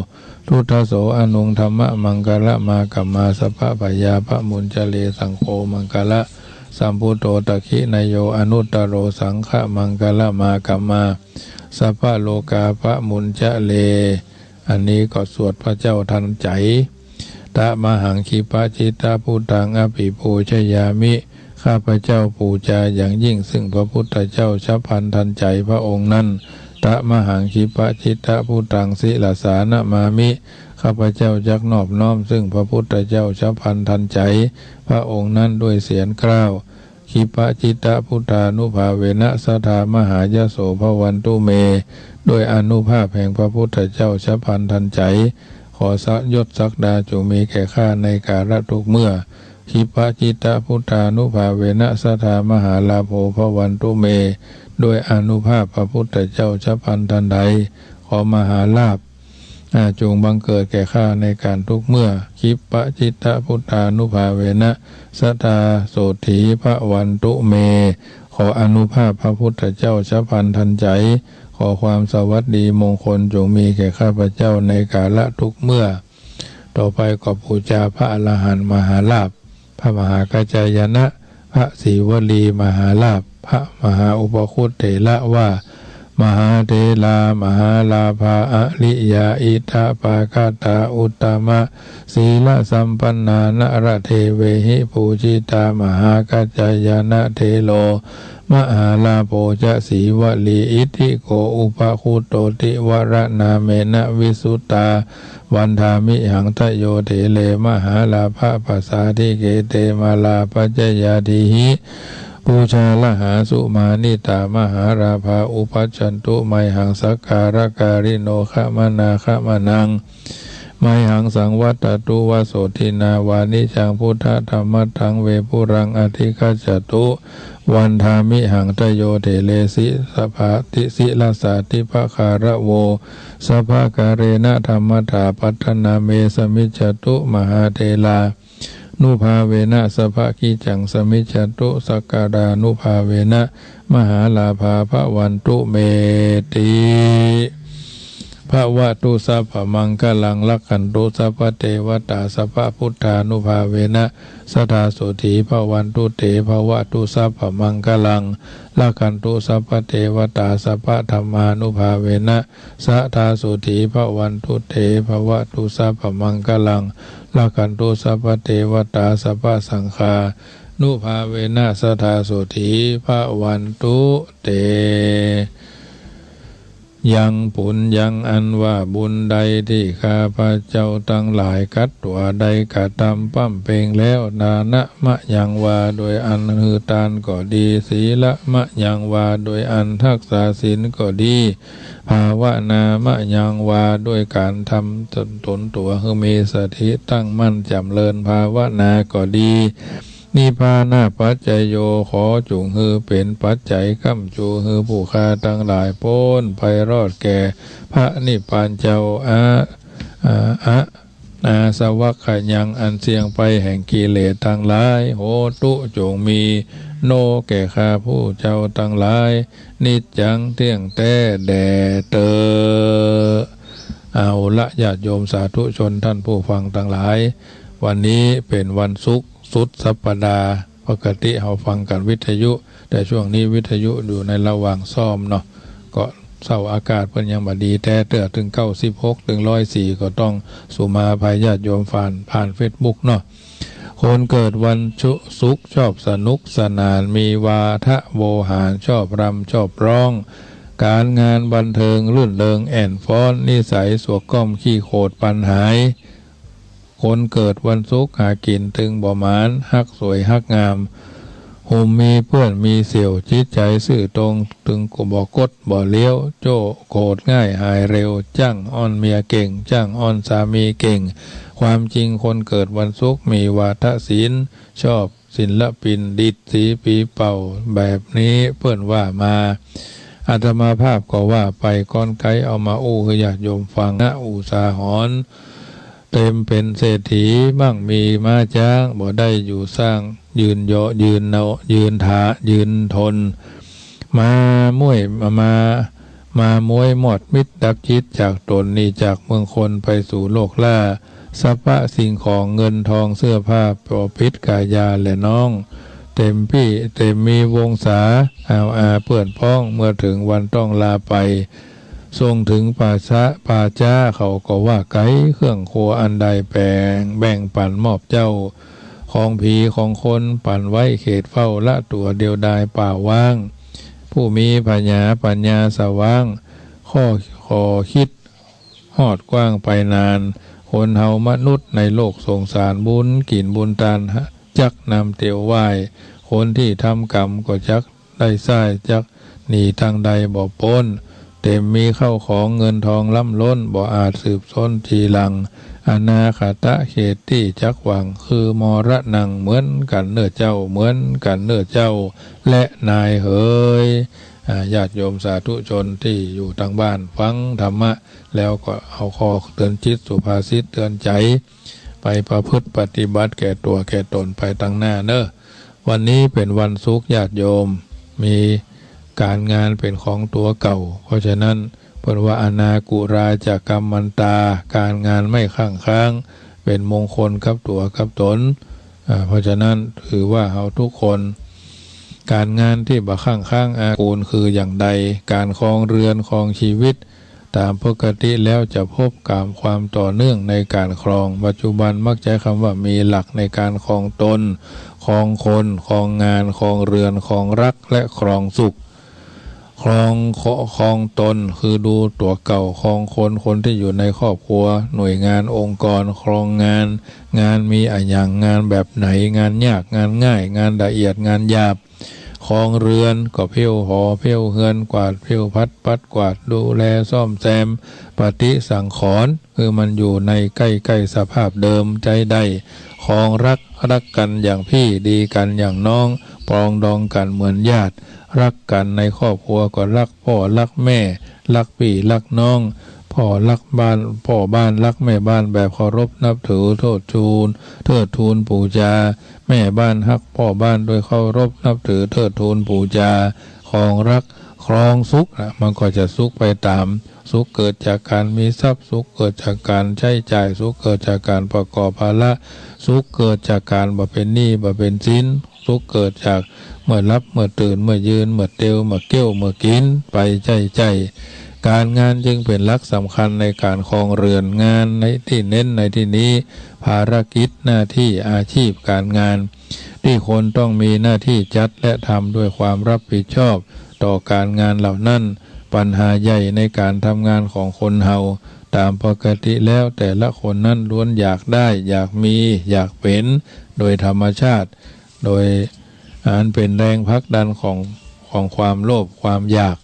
duddaso, anuṃ dhammamaṅgalamāgamā. Sabbabhayā pamuñcare, saṅgho maṅgalasambūdho, dakkhiṇeyyo anuttaro, saṅghamaṅgalamāgamā. Sabbarogā pamuñcare. อันนี้ก็สวดพระเจ้าทันใจ๋ Tamahaṃ khippacittabuddaṃ abhipūjayāmi. ข้าพเจ้าปู๋จาอย่างยิ่งซึ่งพระพุทธเจ้าฉับพลันทันใจ๋พระองค์นั้น Tamahaṃ khippacittabuddaṃ sirasā namāmi. ข้าพเจ้าจักนอบน้อมซึ่งพระพุทธเจ้าฉับพลันทันใจ๋พระองค์นั้นด้วยเสียงกล้าว Khippacittabuddhānubhāvena, sadā mahāyaso bhavantu me. ด้วยอานุภาพแห่งพระพุทธเจ้าฉับพลันทันใจ๋ ขอยศศักดาจงมีแก่ข้าในกาละทุกเมื่อ Khippacittabuddhānubhāvena, sadā mahālābho bhavantu me. ด้วยอานุภาพพระพุทธเจ้าฉับพลันทันใจ๋ ขอมหาลาภ อ่า จงบังเกิดแก่ข้าในการทุกเมื่อ Khippacittabuddhānubhāvena, sadā sotthī bhavantu me. ขออานุภาพพระพุทธเจ้าฉับพลันทันใจ๋ ขอความสวัสดีมงคลจงมีแก่ข้าพเจ้าในกาละทุกเมื่อ ต่อไปก็ปู๋จาพระอรหันต์มหาลาภ พระมหากัจจายนะ พระศรีวลีมหาลาภ พระมหาอุปคุตเถระว่า Mahātherā mahālābhā, ariyā idha pāgatā, uttamasīlasambannā, naradevehi pūjitā, mahākaccayana thero, mahālābho ca sīvalī. Iti kho upakutto tivaranāmena visuttā, vandāmihaṃ tayo there mahālābhapassādike. Te mālā pañcayā dīhi, pūjārahaṃ sumānitā, mahālābhā uppajjantu mayhaṃ, sakkārakārino gamanāgamanaṃ mayhaṃ saṃvattatu, vasotthinā vānijjaṃ buddhadhammadhamme puraṃ adhigacchantu, vandāmihaṃ tayo there. Sirasā, sirasā dibbakālavo, sabbakārena dhammadānā paṭṭhānā me samijjhatu, mahātherānubhāvena sabbakicchaṃ samijjhatu, sakkārānubhāvena mahālābhā bhavantu me ti. Bhavatu sabbamaṅgalaṃ, rakkhantu sabbadevatā, sabbabuddhānubhāvena sadā sotthī bhavantu te. Bhavatu sabbamaṅgalaṃ, rakkhantu sabbadevatā, sabbadhammānubhāvena sadā sotthī bhavantu te. Bhavatu sabbamaṅgalaṃ, rakkhantu sabbadevatā, sabbasaṅghānubhāvena sadā sotthī bhavantu te. Yaṃ puññaṃ อันว่าบุญใดที่ข้าพเจ้าตังหลายกัตวา ได้กระทำบำเพ็ญแล้ว ทานมะยังวา โดยอันหื้อตานก็ดี สีละมะยังวา โดยอันฮักษาศีลก็ดี ภาวนามะยังวา โดยก๋านทำตนตั๋วหื้อมีสติตั้งมั่นจ๋ำเริญภาวนาก็ดี นิพพานะปัจจโย ขอจุ่งหื้อเป๋นปัจจัยก้ำจูหื้อผู้ข้าตังหลายป๊นไปรอดแก่พระนิพพานเจ้า อะ อะ อะ ต อาสวัคคยังอันเสี่ยงไปแห่งกิเลสตังหลาย โหตุ จงมี โน แก่ข้าผู้เจ้าตังหลาย นิจจัง เที่ยงแต๊แด่เต๊อะ เอาละ ญาติโยมสาธุชนท่านผู้ฟังตังหลาย วันนี้เป๋นวันศุกร์สุดสัปดาห์ ปกติเฮาฟังกั๋นวิทยุ แต่ช่วงนี้วิทยุอยู่ในระหว่างซ่อมเนาะ ก็เสาอากาศเปิ้นยังบ่ดีแต๊เตื้อ เถิงเก้าสิบหก เถิงร้อยสี่ ก็ต้องสุมาอภัยญาติโยมผ่าน ผ่านเฟซบุ๊กเนาะ คนเกิดวันชุ ศุกร์ชอบสนุกสนาน มีวาทะโวหาร ชอบรำชอบร้อง ก๋านงานบันเทิงรื่นเริงแอ่นฟ้อน นิสัยสวกก้อมขี้โขดปันหาย คนเกิดวันศุกร์หากิ๋นเถิงบ่หมาน ฮักสวยฮักงาม หุมมีเปื้อนมีเสี่ยว จิตใจ๋ซื่อตรง เถิงบ่กดบ่เลี้ยว โจ้โขดง่ายหายเร็ว จ้างอ้อนเมียเก่ง จ้างอ้อนสามีเก่ง ความจริงคนเกิดวันศุกร์มีวาทศิลป์ ชอบศิลปิน ดีดสีปีเป่า แบบนี้เปิ้นว่ามา อาตมาภาพก็ว่าไปก้อนไกล เอามาอู้หื้อญาติโยมฟังนะ อุทาหรณ์ เต็มเป๋นเศรษฐี มั่งมีม้าจ๊าง บ่ได้อยู่สร้าง ยืนเหยาะยืนเนาะ ยืนถา ยืนทน มาม้วย มา มาม้วยมอดมิตร ดับจิตจากตน หนีจากเมืองคน ไปสู่โลกล้า สรรพสิ่งของเงินทองเสื้อผ้า ปอปิดกายาแลน้อง เต็มปี้ เต็มมีวงศา อาวอาเปื้อนพ้อง เมื่อเถิงวันต้องลาไป ส่งเถิงป่าจ๊า ป่าจ๊าเขาก็ว่าไก๋ เครื่องครัวอันใดแบ่ง แบ่งปั๋นมอบเจ้า ของผีของคนปั๋นไว้เขตเฝ้า ละตั๋วเดียวดายเปล่าว่าง ผู้มีผญาปัญญาสว่าง ข้อ ข้อคิดฮอดกว้างไปนาน คนเฮามนุษย์ในโลกสงสาร บุญกิ๋นบุญตานจักนำเตียวไหว้ คนตี้ทำกรรมก็จัก ได้ใช้จักหนีตางใดบ่ป๊น เต็มมีเข้าของเงินทองล้ำล้น บ่อาจสืบซ้นทีหลัง อนาคตะเขตตี้จักหวัง คือมรณัง เหมือนกั๋นเน่อเจ้า เหมือนกั๋นเน่อเจ้า และนายเหย อ่า ญาติโยมสาธุชนตี้อยู่ตางบ้านฟังธรรมะ แล้วก็เอาข้อเตือนจิตสุภาษิตเตือนใจ๋ ไปประพฤติปฏิบัติแก่ตั๋วแก่ตนไปตางหน้าเน่อ วันนี้เป๋นวันศุกร์ญาติโยม มีก๋านงานเป๋นของตั๋วเก่า เพราะฉะนั้นเปิ้นว่าอนากุราจะกัมมันตา ก๋านงานไม่ข้างค้าง เป๋นมงคลกับตั๋วกับตน อ่า เพราะฉะนั้นถือว่าเฮาทุกคน ก๋านงานตี้บ่ข้างค้างอากูลคืออย่างใด ก๋านครองเฮือนครองชีวิต ต๋ามปกติแล้วจะพบกับความต่อเนื่องในก๋านครอง ปัจจุบันมักใจ๊กำว่ามีหลักในก๋านครองตน ครองคน ครองงาน ครองเฮือน ครองฮัก และครองสุข ครอง ครองตนคือดูตั๋วเก่า ครองคน คนตี้อยู่ในครอบครัว หน่วยงานองค์กร ครองงาน งานมีอะหยัง งานแบบไหน งานยาก งานง่าย งานละเอียด งานหยาบ ครองเฮือนก็เผี้ยวหอเผี้ยวเฮือน กวาดเผี้ยวพัดปัดกวาด ดูแลซ่อมแซม ปฏิสังขรณ์ คือมันอยู่ในใก้ๆ สภาพเดิมใจ๊ได้ ครองฮัก ฮักกั๋นอย่างพี่ ดีกั๋นอย่างน้อง ปรองดองกั๋นเหมือนญาติ ฮักกั๋นในครอบครัวก็ฮักพ่อฮักแม่ ฮักปี้ฮักน้อง พ่อฮักบ้าน พ่อบ้านฮักแม่บ้านแบบเคารพนับถือ เทิดทูน เทิดทูนปู๋จา แม่บ้านฮักพ่อบ้านด้วยเคารพนับถือ เทิดทูนปู๋จา ครองฮัก ครองสุขนะ มันก็จะสุขไปต๋าม สุขเกิดจากก๋านมีทรัพย์ สุขเกิดจากก๋านใจ๊จ่าย สุขเกิดจากก๋านประกอบภาระ สุขเกิดจากก๋านบ่เป๋นหนี้บ่เป๋นสิน สุขเกิดจากเมื่อหลับเมื่อตื่น เมื่อยืน เมื่อเตียว เมื่อเกี้ยว เมื่อกิ๋น ไปใจ๊ๆ ก๋านงานจึงเป๋นหลักสำคัญในก๋านครองเฮือน งานในตี้เน้นในตี้นี้ ภารกิจ หน้าตี้ อาชีพ ก๋านงาน ตี้คนต้องมีหน้าตี้จัดและทำด้วยความฮับผิดชอบต่อก๋านงานเหล่านั้น ปัญหาใหญ่ในก๋านทำงานของคนเฮา ต๋ามปกติแล้วแต่ละคนนั้นล้วนอยากได้ อยากมี อยากเป๋น โดยธรรมชาติ โดยอันเป๋นแรงผลักดันของ ของความโลภ ความอยาก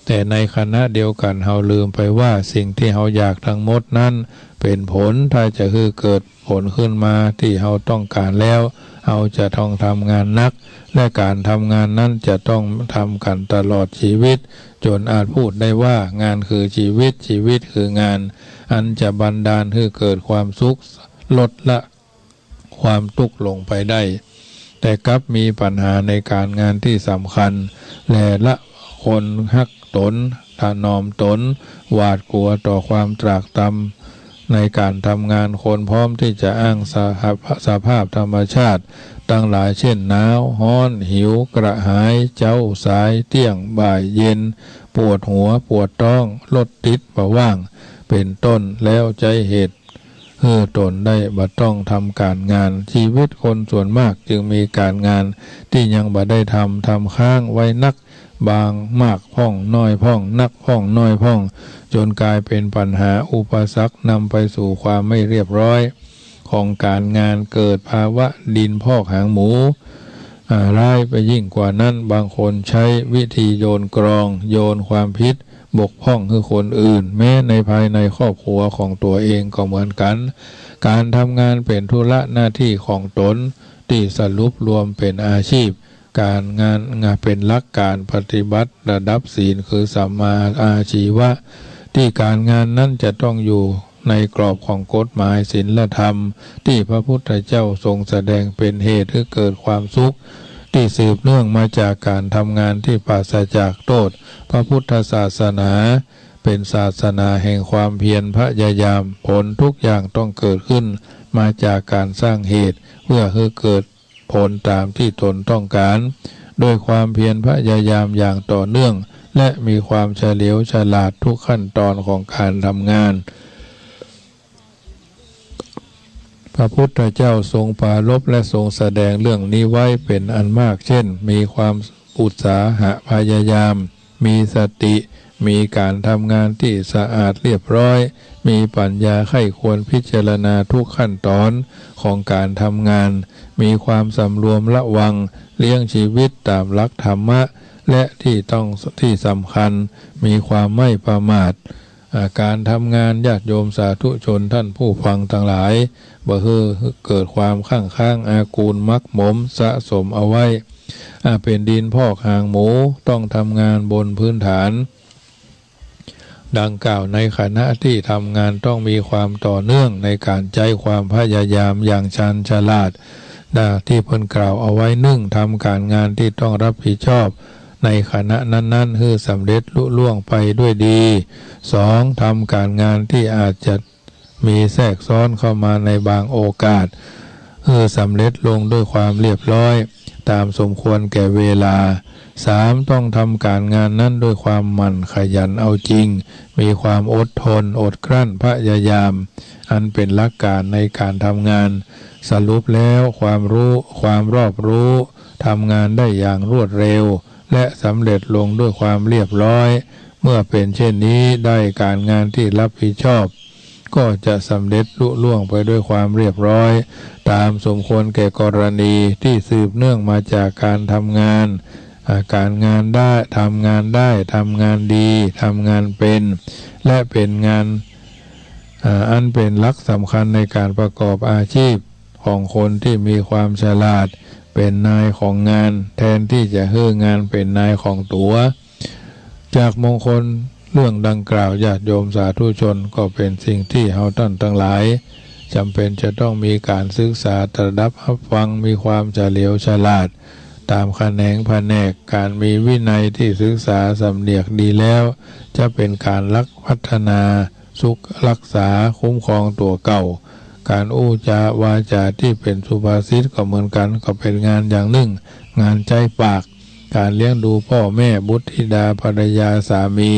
แต่ในขณะเดียวกั๋นเฮาลืมไปว่าสิ่งตี้เฮาอยากตังหมดนั้นเป๋นผล ถ้าจะหื้อเกิดผลขึ้นมาตี้เฮาต้องก๋านแล้ว เฮาจะต้องทำงานหนัก และก๋านทำงานนั้นจะต้องทำกั๋นตลอดจีวิต จ๋นอาจพูดได้ว่างานคือจีวิต จีวิตคืองาน อันจะบันดาลหื้อเกิดความสุข ลดละความตุ๊กข์ลงไปได้ แต่กลับมีปัญหาในก๋านงานตี้สำคัญ แลละคนฮักต๋น ถนอมต๋น หวาดกั๋วต่อความตรากตรำในก๋านทำงาน คนพร้อมตี้จะอ้างสภาพ สภาพธรรมชาติตังหลาย เช่น หนาว ฮ้อน หิว กระหาย เจ๊า สาย เตี้ยง บ่าย เย็น ปวดหัว ปวดต๊อง รถติดบ่ว่าง เป๋นต้น แล้วใจ๊เหตุ หื้อต๋นได้บ่ต้องทำก๋านงาน ชีวิตคนส่วนมากจึงมีก๋านงานตี้ยังบ่ได้ทำ ทำค้างไว้นัก บางมากพ่อง น้อยพ่อง นักพ่อง น้อยพ่อง จ๋นก๋ายเป๋นปัญหา อุปสรรคนำไปสู่ความไม่เรียบร้อยของก๋านงาน เกิดภาวะดินพอกหางหมู อ่า ร้ายไปยิ่งกว่านั้น บางคนใจ๊วิธีโยนกรอง โยนความผิด บกพร่องหื้อคนอื่น แม้ในภายในครอบครัวของตั๋วเองก็เหมือนกั๋น ก๋านทำงานเป๋นธุระหน้าตี้ของต๋น ตี้สรุปรวมเป๋นอาชีพ ก๋านงาน งานเป๋นหลักก๋านปฏิบัติระดับศีล คือสัมมาอาชีวะ ตี้ก๋านงานนั้นจะต้องอยู่ในกรอบของกฎหมายศีลธรรม ตี้พระพุทธเจ้าทรงแสดงเป๋นเหตุหื้อเกิดความสุข ตี้สืบเนื่องมาจากก๋านทำงานตี้ปราศจากโต้ษ พระพุทธศาสนาเป๋นศาสนาแห่งความเพียรพยายาม ผลทุกอย่างต้องเกิดขึ้นมาจากก๋านสร้างเหตุ เพื่อหื้อเกิดผลต๋ามตี้ต๋นต้องก๋าน ด้วยความเพียรพยายามอย่างต่อเนื่อง และมีความเฉลียวฉลาดทุกขั้นตอนของก๋านทำงาน พระพุทธเจ้าทรงปรารภและทรงแสดงเรื่องนี้ไว้เป๋นอันมาก เช่น มีความอุตสาหะพยายาม มีสติ มีก๋านทำงานตี้สะอาดเรียบร้อย มีปัญญาใคร่ควรพิจารณาทุกขั้นตอนของก๋านทำงาน มีความสำรวมระวังเลี้ยงชีวิตต๋ามหลักธรรมะ และตี้ต้อง ตี้สำคัญ มีความไม่ประมาท อ่า ก๋านทำงาน ญาติโยมสาธุชน ท่านผู้ฟังตังหลาย บ่หื้อเกิดความคั่งค้าง อากูลหมักหมมสะสมเอาไว้ อ่า เป๋นดินพอกหางหมู ต้องทำงานบนพื้นฐานดังกล่าว ในขณะตี้ทำงานต้องมีความต่อเนื่องในก๋านใจ๊ความพยายามอย่างชาญฉลาด ดังตี้เปิ้นกล่าวเอาไว้ นึ่ง ทำก๋านงานตี้ต้องรับผิดชอบในขณะนั้นๆ หื้อสำเร็จลุล่วงไปด้วยดี สอง ทำก๋านงานตี้อาจจะ มีแทรกซ้อนเข้ามาในบางโอกาส หื้อสำเร็จลงด้วยความเรียบร้อย ต๋ามสมควรแก่เวลา สาม ต้องทำก๋านงานนั้นด้วยความหมั่นขยันเอาจริง มีความอดทน อดกลั้น พยายาม อันเป๋นหลักก๋านในก๋านทำงาน สรุปแล้วความรู้ ความรอบรู้ ทำงานได้อย่างรวดเร็ว และสำเร็จลงด้วยความเรียบร้อย เมื่อเป๋นเช่นนี้ ได้ก๋านงานตี้รับผิดชอบ ก็จะสำเร็จลุล่วงไปด้วยความเรียบร้อย ต๋ามสมควรแก่กรณีตี้สืบเนื่องมาจากก๋านทำงาน อ่า ก๋านงานได้ ทำงานได้ ทำงานดี ทำงานเป๋น และเป๋นงาน อ่า อันเป๋นหลักสำคัญในก๋านประกอบอาชีพของคนตี้มีความฉลาด เป๋นนายของงาน แทนตี้จะหื้องานเป๋นนายของตั๋ว จากมงคลเรื่องดังกล่าว ญาติโยมสาธุชน ก็เป๋นสิ่งตี้เฮาต้านตังหลายจ๋ำเป๋นจะต้องมีก๋านศึกษา ตระหนักรับฟัง มีความเฉลียวฉลาด ต๋ามแขนงแผนก ก๋านมีวินัยตี้ศึกษาสำเนียกดีแล้ว จะเป๋นก๋านรัก พัฒนา สุข รักษา คุ้มครองตั๋วเก่า ก๋านอู้จาวาจาตี้เป๋นสุภาษิตก็เหมือนกั๋น ก็เป๋นงานอย่างนึ่ง งานใจ๊ปาก ก๋านเลี้ยงดูป้อแม่ บุตรธิดา ภรรยา สามี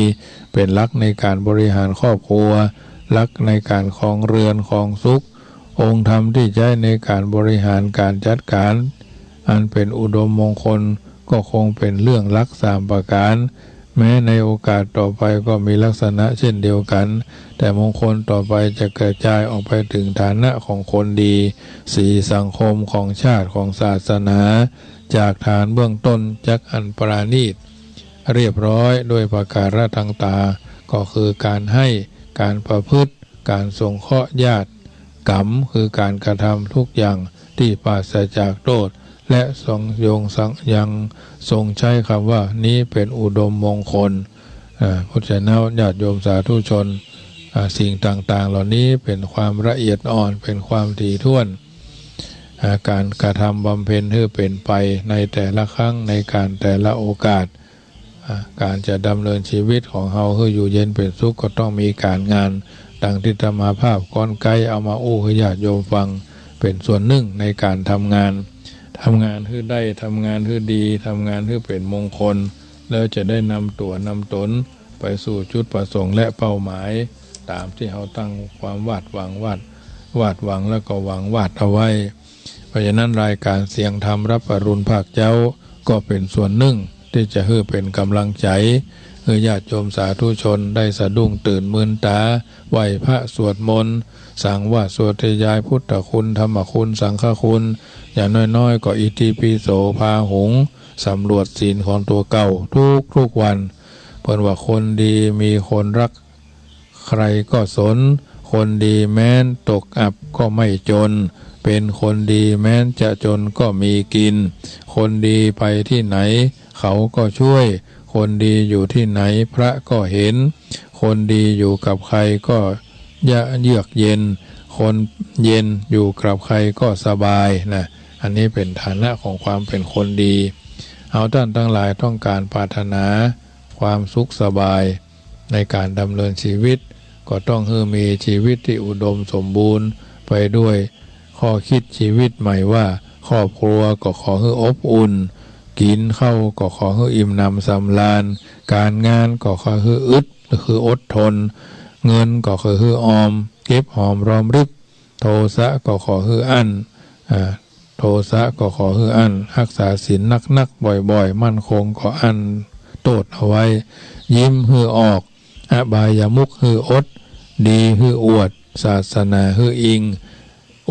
เป๋นหลักในก๋านบริหารครอบครัว หลักในก๋านครองเรือนครองสุข องค์ธรรมตี้ใจ๊ในก๋านบริหารก๋านจัดก๋าน อันเป๋นอุดมมงคล ก็คงเป๋นเรื่องหลักสามประก๋าน แม้ในโอกาสต่อไปก็มีลักษณะเช่นเดียวกั๋น แต่มงคลต่อไปจะกระจายออกไปเถิงฐานะของคนดี สีสังคม ของชาติ ของศาสนา จากฐานเบื้องต้นจักอันประณีต เรียบร้อยด้วยประก๋าระต่างๆ ก็คือก๋านให้ ก๋านประพฤติ ก๋านสงเคราะห์ญาติ กรรม คือก๋านกระทำทุกอย่างตี้ปราศจากโต้ษ และทรงยงสัง ยังทรงใจ๊กำว่า นี้เป๋นอุดมมงคล อ่า เพราะฉะนั้นญาติโยมสาธุชน อ่า สิ่งต่างๆ เหล่านี้เป๋นความละเอียดอ่อน เป๋นความถี่ถ้วน อ่า ก๋านกระทำบำเพ็ญหื้อเป๋นไปในแต่ละครั้ง ในก๋านแต่ละโอกาส อ่า ก๋านจะดำเนินชีวิตของเฮาหื้ออยู่เย็นเป๋นสุข ก็ต้องมีก๋านงาน ดังตี้อาตมาภาพก้อนไก๊เอามาอู้หื้อญาติโยมฟัง เป๋นส่วนนึ่งในก๋านทำงาน ทำงานหื้อได้ ทำงานหื้อดี ทำงานหื้อเป๋นมงคล แล้วจะได้นำตั๋วนำต๋นไปสู่จุดประสงค์และเป้าหมาย ต๋ามตี้เฮาตั้งความวาดหวัง วาด วาดหวังแล้วก็หวังวาดเอาไว้ เพราะฉะนั้นรายก๋านเสียงธรรมรับอรุณภาคเจ๊า ก็เป๋นส่วนนึ่งตี้จะหื้อเป๋นก๋ำลังใจ๋ หื้อญาติโยมสาธุชนได้สะดุ้งตื่นมืนต๋า ไหว้พระสวดมนต์ สังวาสสาธยายพุทธคุณ ธรรมคุณ สังฆคุณ อย่างน้อยๆ ก็อิติปิโสพาหุง สำรวจศีลของตั๋วเก่าทุกๆ วัน เปิ้นว่าคนดีมีคนรัก ใครก็สน คนดีแม้นตกอับก็ไม่จน เป๋นคนดีแม้นจะจนก็มีกิ๋น คนดีไปตี้ไหนเขาก็ช่วย คนดีอยู่ตี้ไหนพระก็เห็น คนดีอยู่กับใครก็เยือกเย็น คนเย็นอยู่กับใครก็สบายนะ อันนี้เป๋นฐานะของความเป๋นคนดี เฮาต้านตังหลายต้องก๋านปรารถนาความสุขสบาย ในก๋านดำเนินชีวิต ก็ต้องหื้อมีชีวิตตี้อุดมสมบูรณ์ไปด้วยข้อคิดชีวิตใหม่ว่า ครอบครัวก็ขอหื้ออบอุ่น กิ๋นข้าวก็ขอหื้ออิ่มหนำสำราญ ก๋านงานก็ขอหื้ออึด คืออดทน เงินก็ขอหื้อออม เก็บหอมรอมริบ โทสะก็ขอหื้ออั้น อ่า โทสะก็ขอหื้ออั้น ฮักษาศีลนักๆ บ่อยๆ มั่นคงก็อั้นโต้ษเอาไว้ ยิ้มหื้อออก อบายมุขหื้ออด ดีหื้ออวด ศาสนาหื้ออิง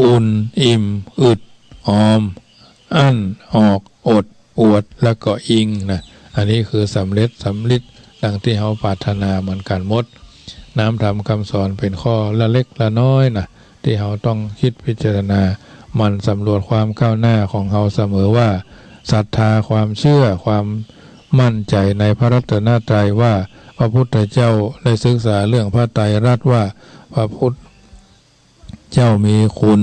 อุ่น อิ่ม อึด ออม อั้น ออก อด อวด แล้วก็อิงนะ อันนี้คือสำเร็จสำลิดดังตี้เฮาปรารถนาเหมือนกั๋นหมด น้ำธรรมคำสอนเป๋นข้อละเล็กละน้อยนะ ตี้เฮาต้องคิดพิจารณา หมั่นสำรวจความก้าวหน้าของเฮาเสมอว่า ศรัทธา ความเชื่อ ความมั่นใจ๋ในพระรัตนตรัยว่า พระพุทธเจ้าได้ศึกษาเรื่องพระไตรลักษณ์ว่า พระพุทธเจ้ามีคุณ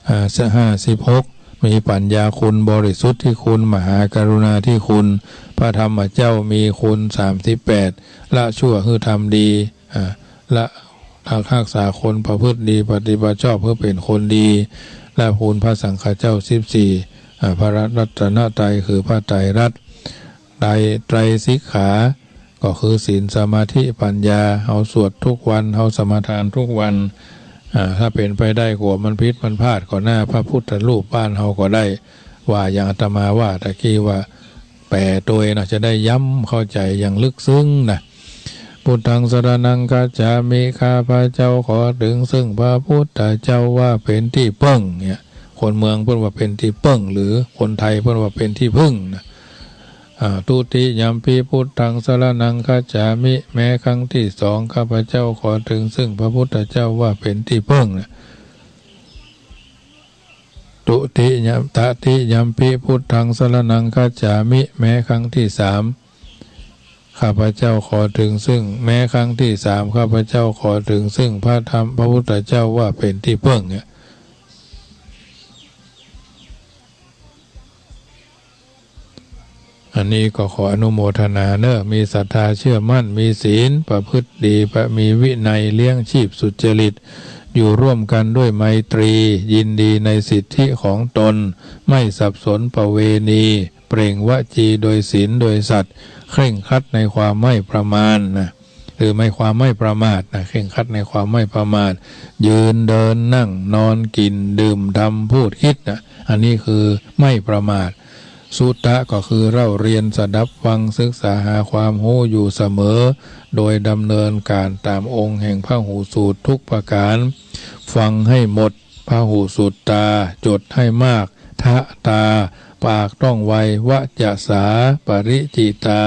อ่า ห้าสิบหก มีปัญญาคุณ บริสุทธิคุณ มหากรุณาธิคุณ พระธรรมเจ้ามีคุณ สามสิบแปด ละชั่วหื้อทำดี อ่า ละ รักษาคนประพฤติดี ปฏิบัติชอบเพื่อเป๋นคนดี และคุณพระสังฆเจ้า สิบสี่ อ่า พระรัตนตรัยคือพระไตรลักษณ์ ไตร ไตรสิกขา ก็คือศีล สมาธิ ปัญญา เฮาสวดทุกวัน เฮาสมาทานทุกวัน อ่า ถ้าเป๋นไปได้ กั๋วมันผิดมันพลาด ก็หน้าพระพุทธรูปบ้านเฮาก็ได้ ว่าอย่างอาตมาว่าตะกี้ว่า แป๋ตวยเนาะ จะได้ย้ำเข้าใจ๋อย่างลึกซึ้งนะ พุทธังสรณังคัจฉามิ ข้าพเจ้าขอเถิงซึ่งพระพุทธเจ้าว่าเป๋นตี้เปิ้ง เนี่ย คนเมืองเปิ้นว่าเป๋นตี้เปิ้ง หรือคนไทยเปิ้นว่าเป๋นตี้ผึ้งนะ อ่า ทุติยัมปิพุทธังสรณังคัจฉามิ แม้ครั้งตี้สอง ข้าพเจ้าขอเถิงซึ่งพระพุทธเจ้าว่าเป๋นตี้เปิ้งนะ ทุติยัม ตติยัมปิพุทธังสรณังคัจฉามิ แม้ครั้งตี้สาม ข้าพเจ้าขอเถิงซึ่ง แม้ครั้งตี้สาม ข้าพเจ้าขอเถิงซึ่งพระธรรม พระพุทธเจ้าว่าเป๋นตี้เปิ้ง เนี่ย อันนี้ก็ขออนุโมทนาเนอะ มีศรัทธาเชื่อมั่น มีศีลประพฤติดี มีวินัยเลี้ยงชีพสุจริต อยู่ร่วมกันด้วยไมตรี ยินดีในสิทธิของตน ไม่สับสนประเวณี เปล่งวจีโดยศีลโดยสัตย์ เคร่งครัดในความไม่ประมาทนะ คือไม่ ความไม่ประมาทนะ เคร่งครัดในความไม่ประมาท ยืนเดินนั่งนอนกิ๋นดื่มทำพูดคิดนะ อันนี้คือไม่ประมาท สุตะก็คือเล่าเรียนสดับฟังศึกษาหาความฮู้อยู่เสมอ โดยดำเนินก๋านต๋ามองค์แห่งพหูสูตรทุกประก๋าน ฟังให้หมด พหูสูตตา จดให้มาก ทะตา ปากต้องไว วจสา ปริจิตา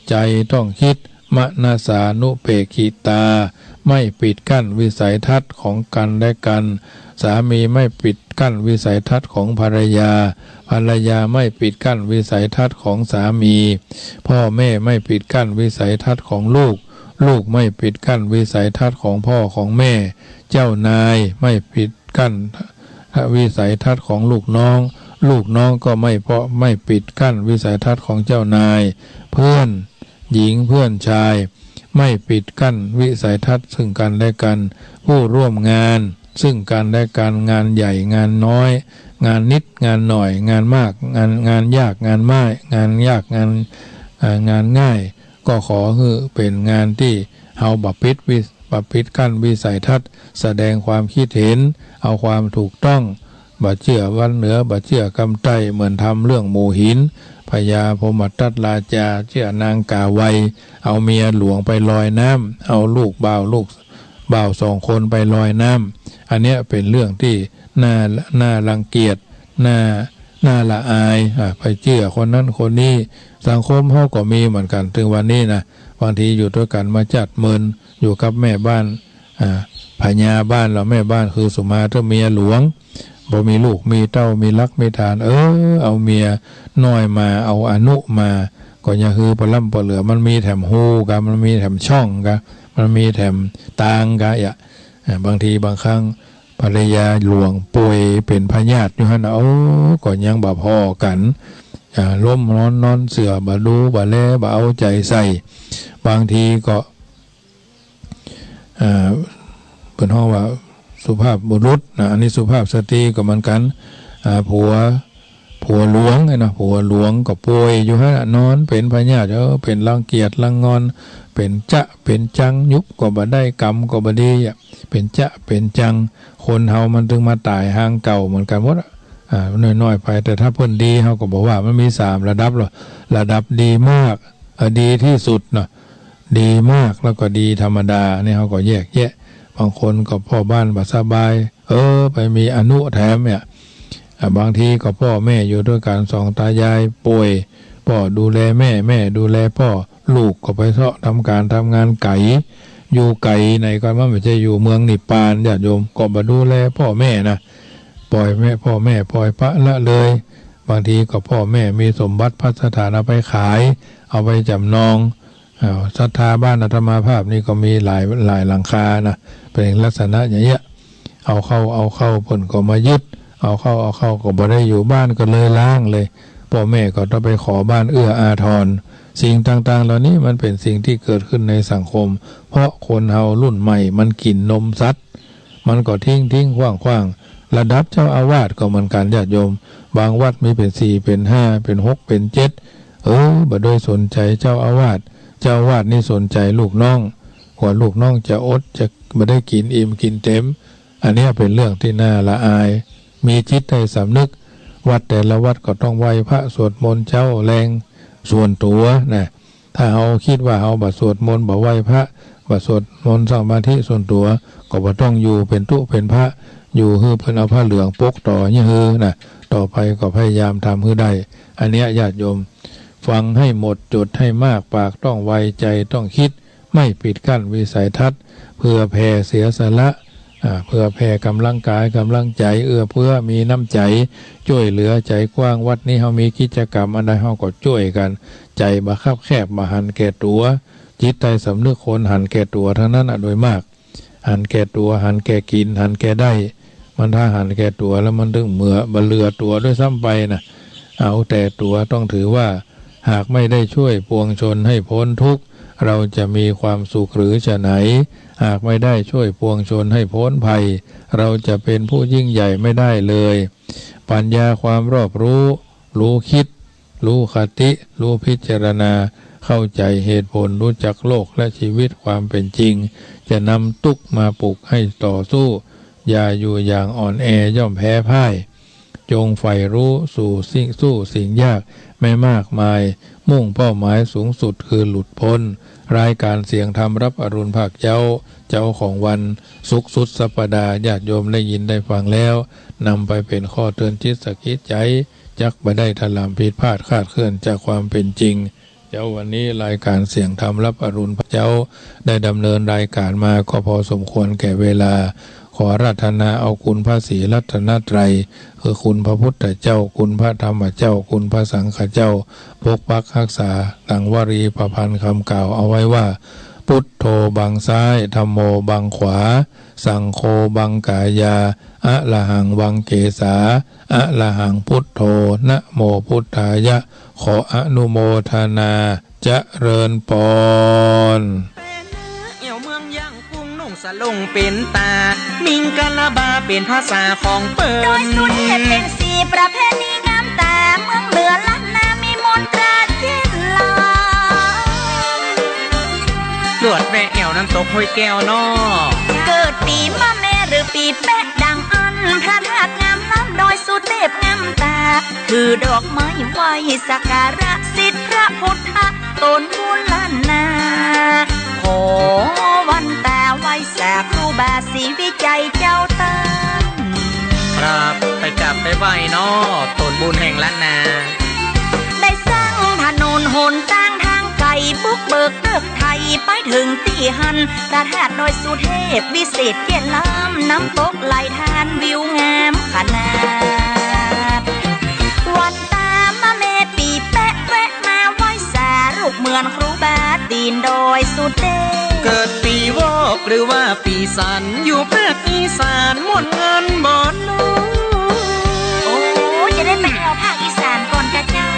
ใจ๋ต้องคิด มนสานุเปกขิตา ไม่ปิดกั้นวิสัยทัศน์ของกันและกัน สามีไม่ปิดกั้นวิสัยทัศน์ของภรรยา ภรรยาไม่ปิดกั้นวิสัยทัศน์ของสามี พ่อแม่ไม่ปิดกั้นวิสัยทัศน์ของลูก ลูกไม่ปิดกั้นวิสัยทัศน์ของพ่อของแม่ เจ้านายไม่ปิดกั้นวิสัยทัศน์ของลูกน้อง ลูกน้องก็ไม่ เพราะไม่ปิดกั้นวิสัยทัศน์ของเจ้านาย เพื่อนหญิงเพื่อนชาย ไม่ปิดกั้นวิสัยทัศน์ซึ่งกันและกัน ผู้ร่วมงานซึ่งกันและกัน งานใหญ่งานน้อย งานนิดงานหน่อย งานมาก งาน งานยากงานม่าย งานยากงาน เอ่อ งานง่าย ก็ขอหื้อเป๋นงานตี้เฮาบ่ปิดวิ บ่ปิดกั้นวิสัยทัศน์ แสดงความคิดเห็น เอาความถูกต้อง บ่เจื้อวันเหนือ บ่เจื้อกำใต้ เหมือนธรรมเรื่องหมู่หิน พญาพรหมทัตราชา เจื้อนางกาไว เอาเมียหลวงไปลอยน้ำ เอาลูกบ่าว ลูกบ่าวสองคนไปลอยน้ำ อันเนี้ยเป๋นเรื่องตี้น่า น่ารังเกียจ น่า น่าละอาย อ่ะ ไปเจื้อคนนั้นคนนี้ สังคมเฮาก็มีเหมือนกั๋น เถิงวันนี้นะ บางทีอยู่ตวยกั๋นมาจ๊าดเมิน อยู่กับแม่บ้าน อ่า พญาบ้าน แล้วแม่บ้านคือสุมาเตอร์เมียหลวง บ่มีลูกมีเต้า มีหลักมีฐาน เออ เอาเมียน้อยมา เอาอนุมา ก็อย่าหื้อปะล้ำปะเหลือ มันมีแถมฮูกา มันมีแถมช่องกา มันมีแถมตางกา อย่า อ่า บางทีบางครั้งภรรยาหลวงป่วยเป๋นพยาธิอยู่หั้นน่ะ โอ้ ก็ยังบ่ผ่อกั๋น อ่า ล้มนอน นอนเสื่อ บ่ดู บ่แล บ่เอาใจ๋ใส่ บางทีก็ อ่า เปิ้นฮ้องว่าสุภาพบุรุษนะ อันนี้สุภาพสตรีก็เหมือนกั๋น อ่า ผัว ผัวหลวงไงเนาะ ผัวหลวงก็ป่วยอยู่หั้นน่ะ นอนเป๋นพยาธิ เออ เป๋นรังเกียจรังงอน เป๋นจ๊ะเป๋นจัง ยุบก็บ่ได้ กำก็บ่ดีอะ เป๋นจ๊ะเป๋นจัง คนเฮามันเถิงมาต๋ายห่างเก่าเหมือนกั๋นหมดอะ อ่า น้อยๆ ไป แต่ถ้าเปิ้นดีเฮาก็บ่ว่า มันมีสามระดับหรอก ระดับดีมาก เอ่อ ดีที่สุดเนาะ ดีมาก แล้วก็ดีธรรมดา นี่เฮาก็แยกแยะ บางคนก็พ่อบ้านบ่สบาย เออ ไปมีอนุแถมเนี่ย อ่า บางทีก็พ่อแม่อยู่ตวยกั๋นสองตายายป่วย พ่อดูแลแม่ แม่ดูแลพ่อ ลูกก็ไปเซาะทำก๋านทำงานไก๋ อยู่ไก๋ไหนก็มันบ่ใจ้อยู่เมืองนิพพาน ญาติโยม ก็บ่ดูแลพ่อแม่นะ ปล่อยแม่ พ่อแม่ปล่อยปละละเลย บางทีก็พ่อแม่มีสมบัติพัสถานเอาไปขาย เอาไปจำนอง อ่า ศรัทธาบ้านอาตมาภาพนี่ก็มีหลาย หลายหลังคานะ เป๋นลักษณะอย่างเงี้ย เอาเข้า เอาเข้าเปิ้นก็มายึด เอาเข้า เอาเข้าก็บ่ได้อยู่บ้านก็เลยล้างเลย พ่อแม่ก็ต้องไปขอบ้านเอื้ออาทร สิ่งต่างๆ เหล่านี้มันเป๋นสิ่งที่เกิดขึ้นในสังคม เพราะคนเฮารุ่นใหม่มันกิ๋นนมสัตว์ มันก็ทิ้งทิ้งขว้างขว้าง ระดับเจ้าอาวาสก็เหมือนกั๋น ญาติโยม บางวัดมีเป๋นสี่ เป๋นห้า เป๋นหก เป๋นเจ็ด เออ บ่ได้สนใจ๋เจ้าอาวาส เจ้าอาวาสนี่สนใจ๋ลูกน้อง ว่าลูกน้องจะอด จะบ่ได้กิ๋นอิ่มกิ๋นเต็ม อันเนี้ยเป๋นเรื่องตี้น่าละอาย มีจิตใต้สำนึก วัดแต่ละวัดก็ต้องไหว้พระสวดมนต์เจ๊าแลงส่วนตั๋วนะ ถ้าเฮากึ๊ดว่าเฮาบ่สวดมนต์ บ่ไหว้พระ บ่สวดมนต์สมาธิส่วนตั๋ว ก็บ่ต้องอยู่เป๋นตุ๊เป๋นพระ อยู่หื้อเปิ้นเอาผ้าเหลืองปกต่อเยียะหื้อนะ ต่อไปก็พยายามทำหื้อได้ อันเนี้ยญาติโยม ฟังให้หมด จดให้มาก ปากต้องไว ใจ๋ต้องกึ๊ด ไม่ปิดกั้นวิสัยทัศน์ เผื่อแผ่เสียสละ อ่า เผื่อแผ่ก๋ำลังกายก๋ำลังใจ๋ เอื้อเฟื้อมีน้ำใจ๋ จ้วยเหลือใจ๋กว้าง วัดนี้เฮามีกิจก๋รรมอันใดเฮาก็จ้วยกั๋น ใจ๋บ่คับแคบ บ่หันแก่ตั๋ว จิตใต้สำนึกคนหันแก่ตั๋วตังนั้นน่ะ โดยมาก หันแก่ตั๋ว หันแก่กิ๋น หันแก่ได้ มันถ้าหันแก่ตั๋วแล้วมันเถิงเหมือบ่เหลือตั๋วด้วยซ้ำไปนะ เอาแต่ตั๋ว ต้องถือว่า หากไม่ได้ช่วยปวงชนให้พ้นทุกข์ เราจะมีความสุขหรือไฉน หากไม่ได้ช่วยปวงชนให้พ้นภัย เราจะเป็นผู้ยิ่งใหญ่ไม่ได้เลย ปัญญาความรอบรู้ รู้กึ๊ด รู้คติ รู้พิจารณา เข้าใจ๋เหตุผล รู้จักโลกและชีวิตความเป๋นจริง จะนำตุ๊กข์มาปลุกให้ต่อสู้ อย่าอยู่อย่างอ่อนแอย่อมแพ้พ่าย จงใฝ่รู้สู่สิ่ง สู้สิ่งยากแม้มากมาย มุ่งเป้าหมายสูงสุดคือหลุดพ้น รายการเสียงธรรมรับอรุณภาคเจ๊า เจ๊าของวันศุกร์สุดสัปดาห์ ญาติโยมได้ยินได้ฟังแล้ว นำไปเป๋นข้อเตือนจิตสะกิดใจ๋ จักบ่ได้ถลำผิดพลาดคลาดเคลื่อนจากความเป๋นจริง เจ๊าวันนี้รายการเสียงธรรมรับอรุณภาคเจ๊า ได้ดำเนินรายการมาก็พอสมควรแก่เวลา ขออาราธนาเอาคุณพระศรีรัตนตรัย คือคุณพระพุทธเจ้า คุณพระธรรมเจ้า คุณพระสังฆเจ้า ปกปักฮักษา ดังวลีประพันธ์คำกล่าวเอาไว้ว่า พุทโธบังซ้าย ธัมโมบังขวา สังโฆบังกายา อะระหังบังเกสา อะระหังพุทโธ นะโมพุทธายะ ขออนุโมทนา เจริญปอน แปเนื้อแอ่วเมืองย่างกุ้ง นุ่งสะหลงเป๋นต๋า มิงกะละบาเป๋นภาษาของเปิ้น ดอยสุเทพเป๋นสีประเพณีงามต๋า เมืองเหนือล้านนามีมนตราเจ็ดล้าน ลวดแวะแอ่วน้ำตกห้วยแก้วนอ เกิดปีมะแม่หรือปีแปะดังอั้น พระธาตุงามล้ำดอยสุเทพงามต๋า ถือดอกไม้ไหว้สักการะสิทธิ์พระพุทธะ ตนบุญล้านนา ขอวันต๋าไหว้สาครูบาศรีวิชัยเจ้าตั้ง ครับ ไปกราบไปไหว้เนาะ ตนบุญแห่งล้านนา ได้สร้างถนนหนตางทางไก๋ บุกเบิกเลิกไถ ไปเถิงตี้หั้น พระธาตุดอยสุเทพวิเศษเจ็ดล้ำ น้ำตกไหลทานวิวงามขนาด วันต๋ามะแม่ปีแปะแวะมาไหว้สา รูปเหมือนครูบาตี๋นดอยสุเทพ เกิดปีวอกหรือว่าปีสัน อยู่ภาคอีสานม่วนเงินบ่ลูก โอ้ จะได้ไปแอ่วภาคอีสานก่อนกาเจ้า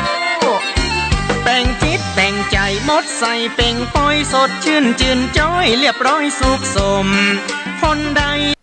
แต่งจิตแต่งใจ๋หมดใส่เป่งปอย สดชื่นจื่นจ้อย เรียบร้อยสุขสม คนใด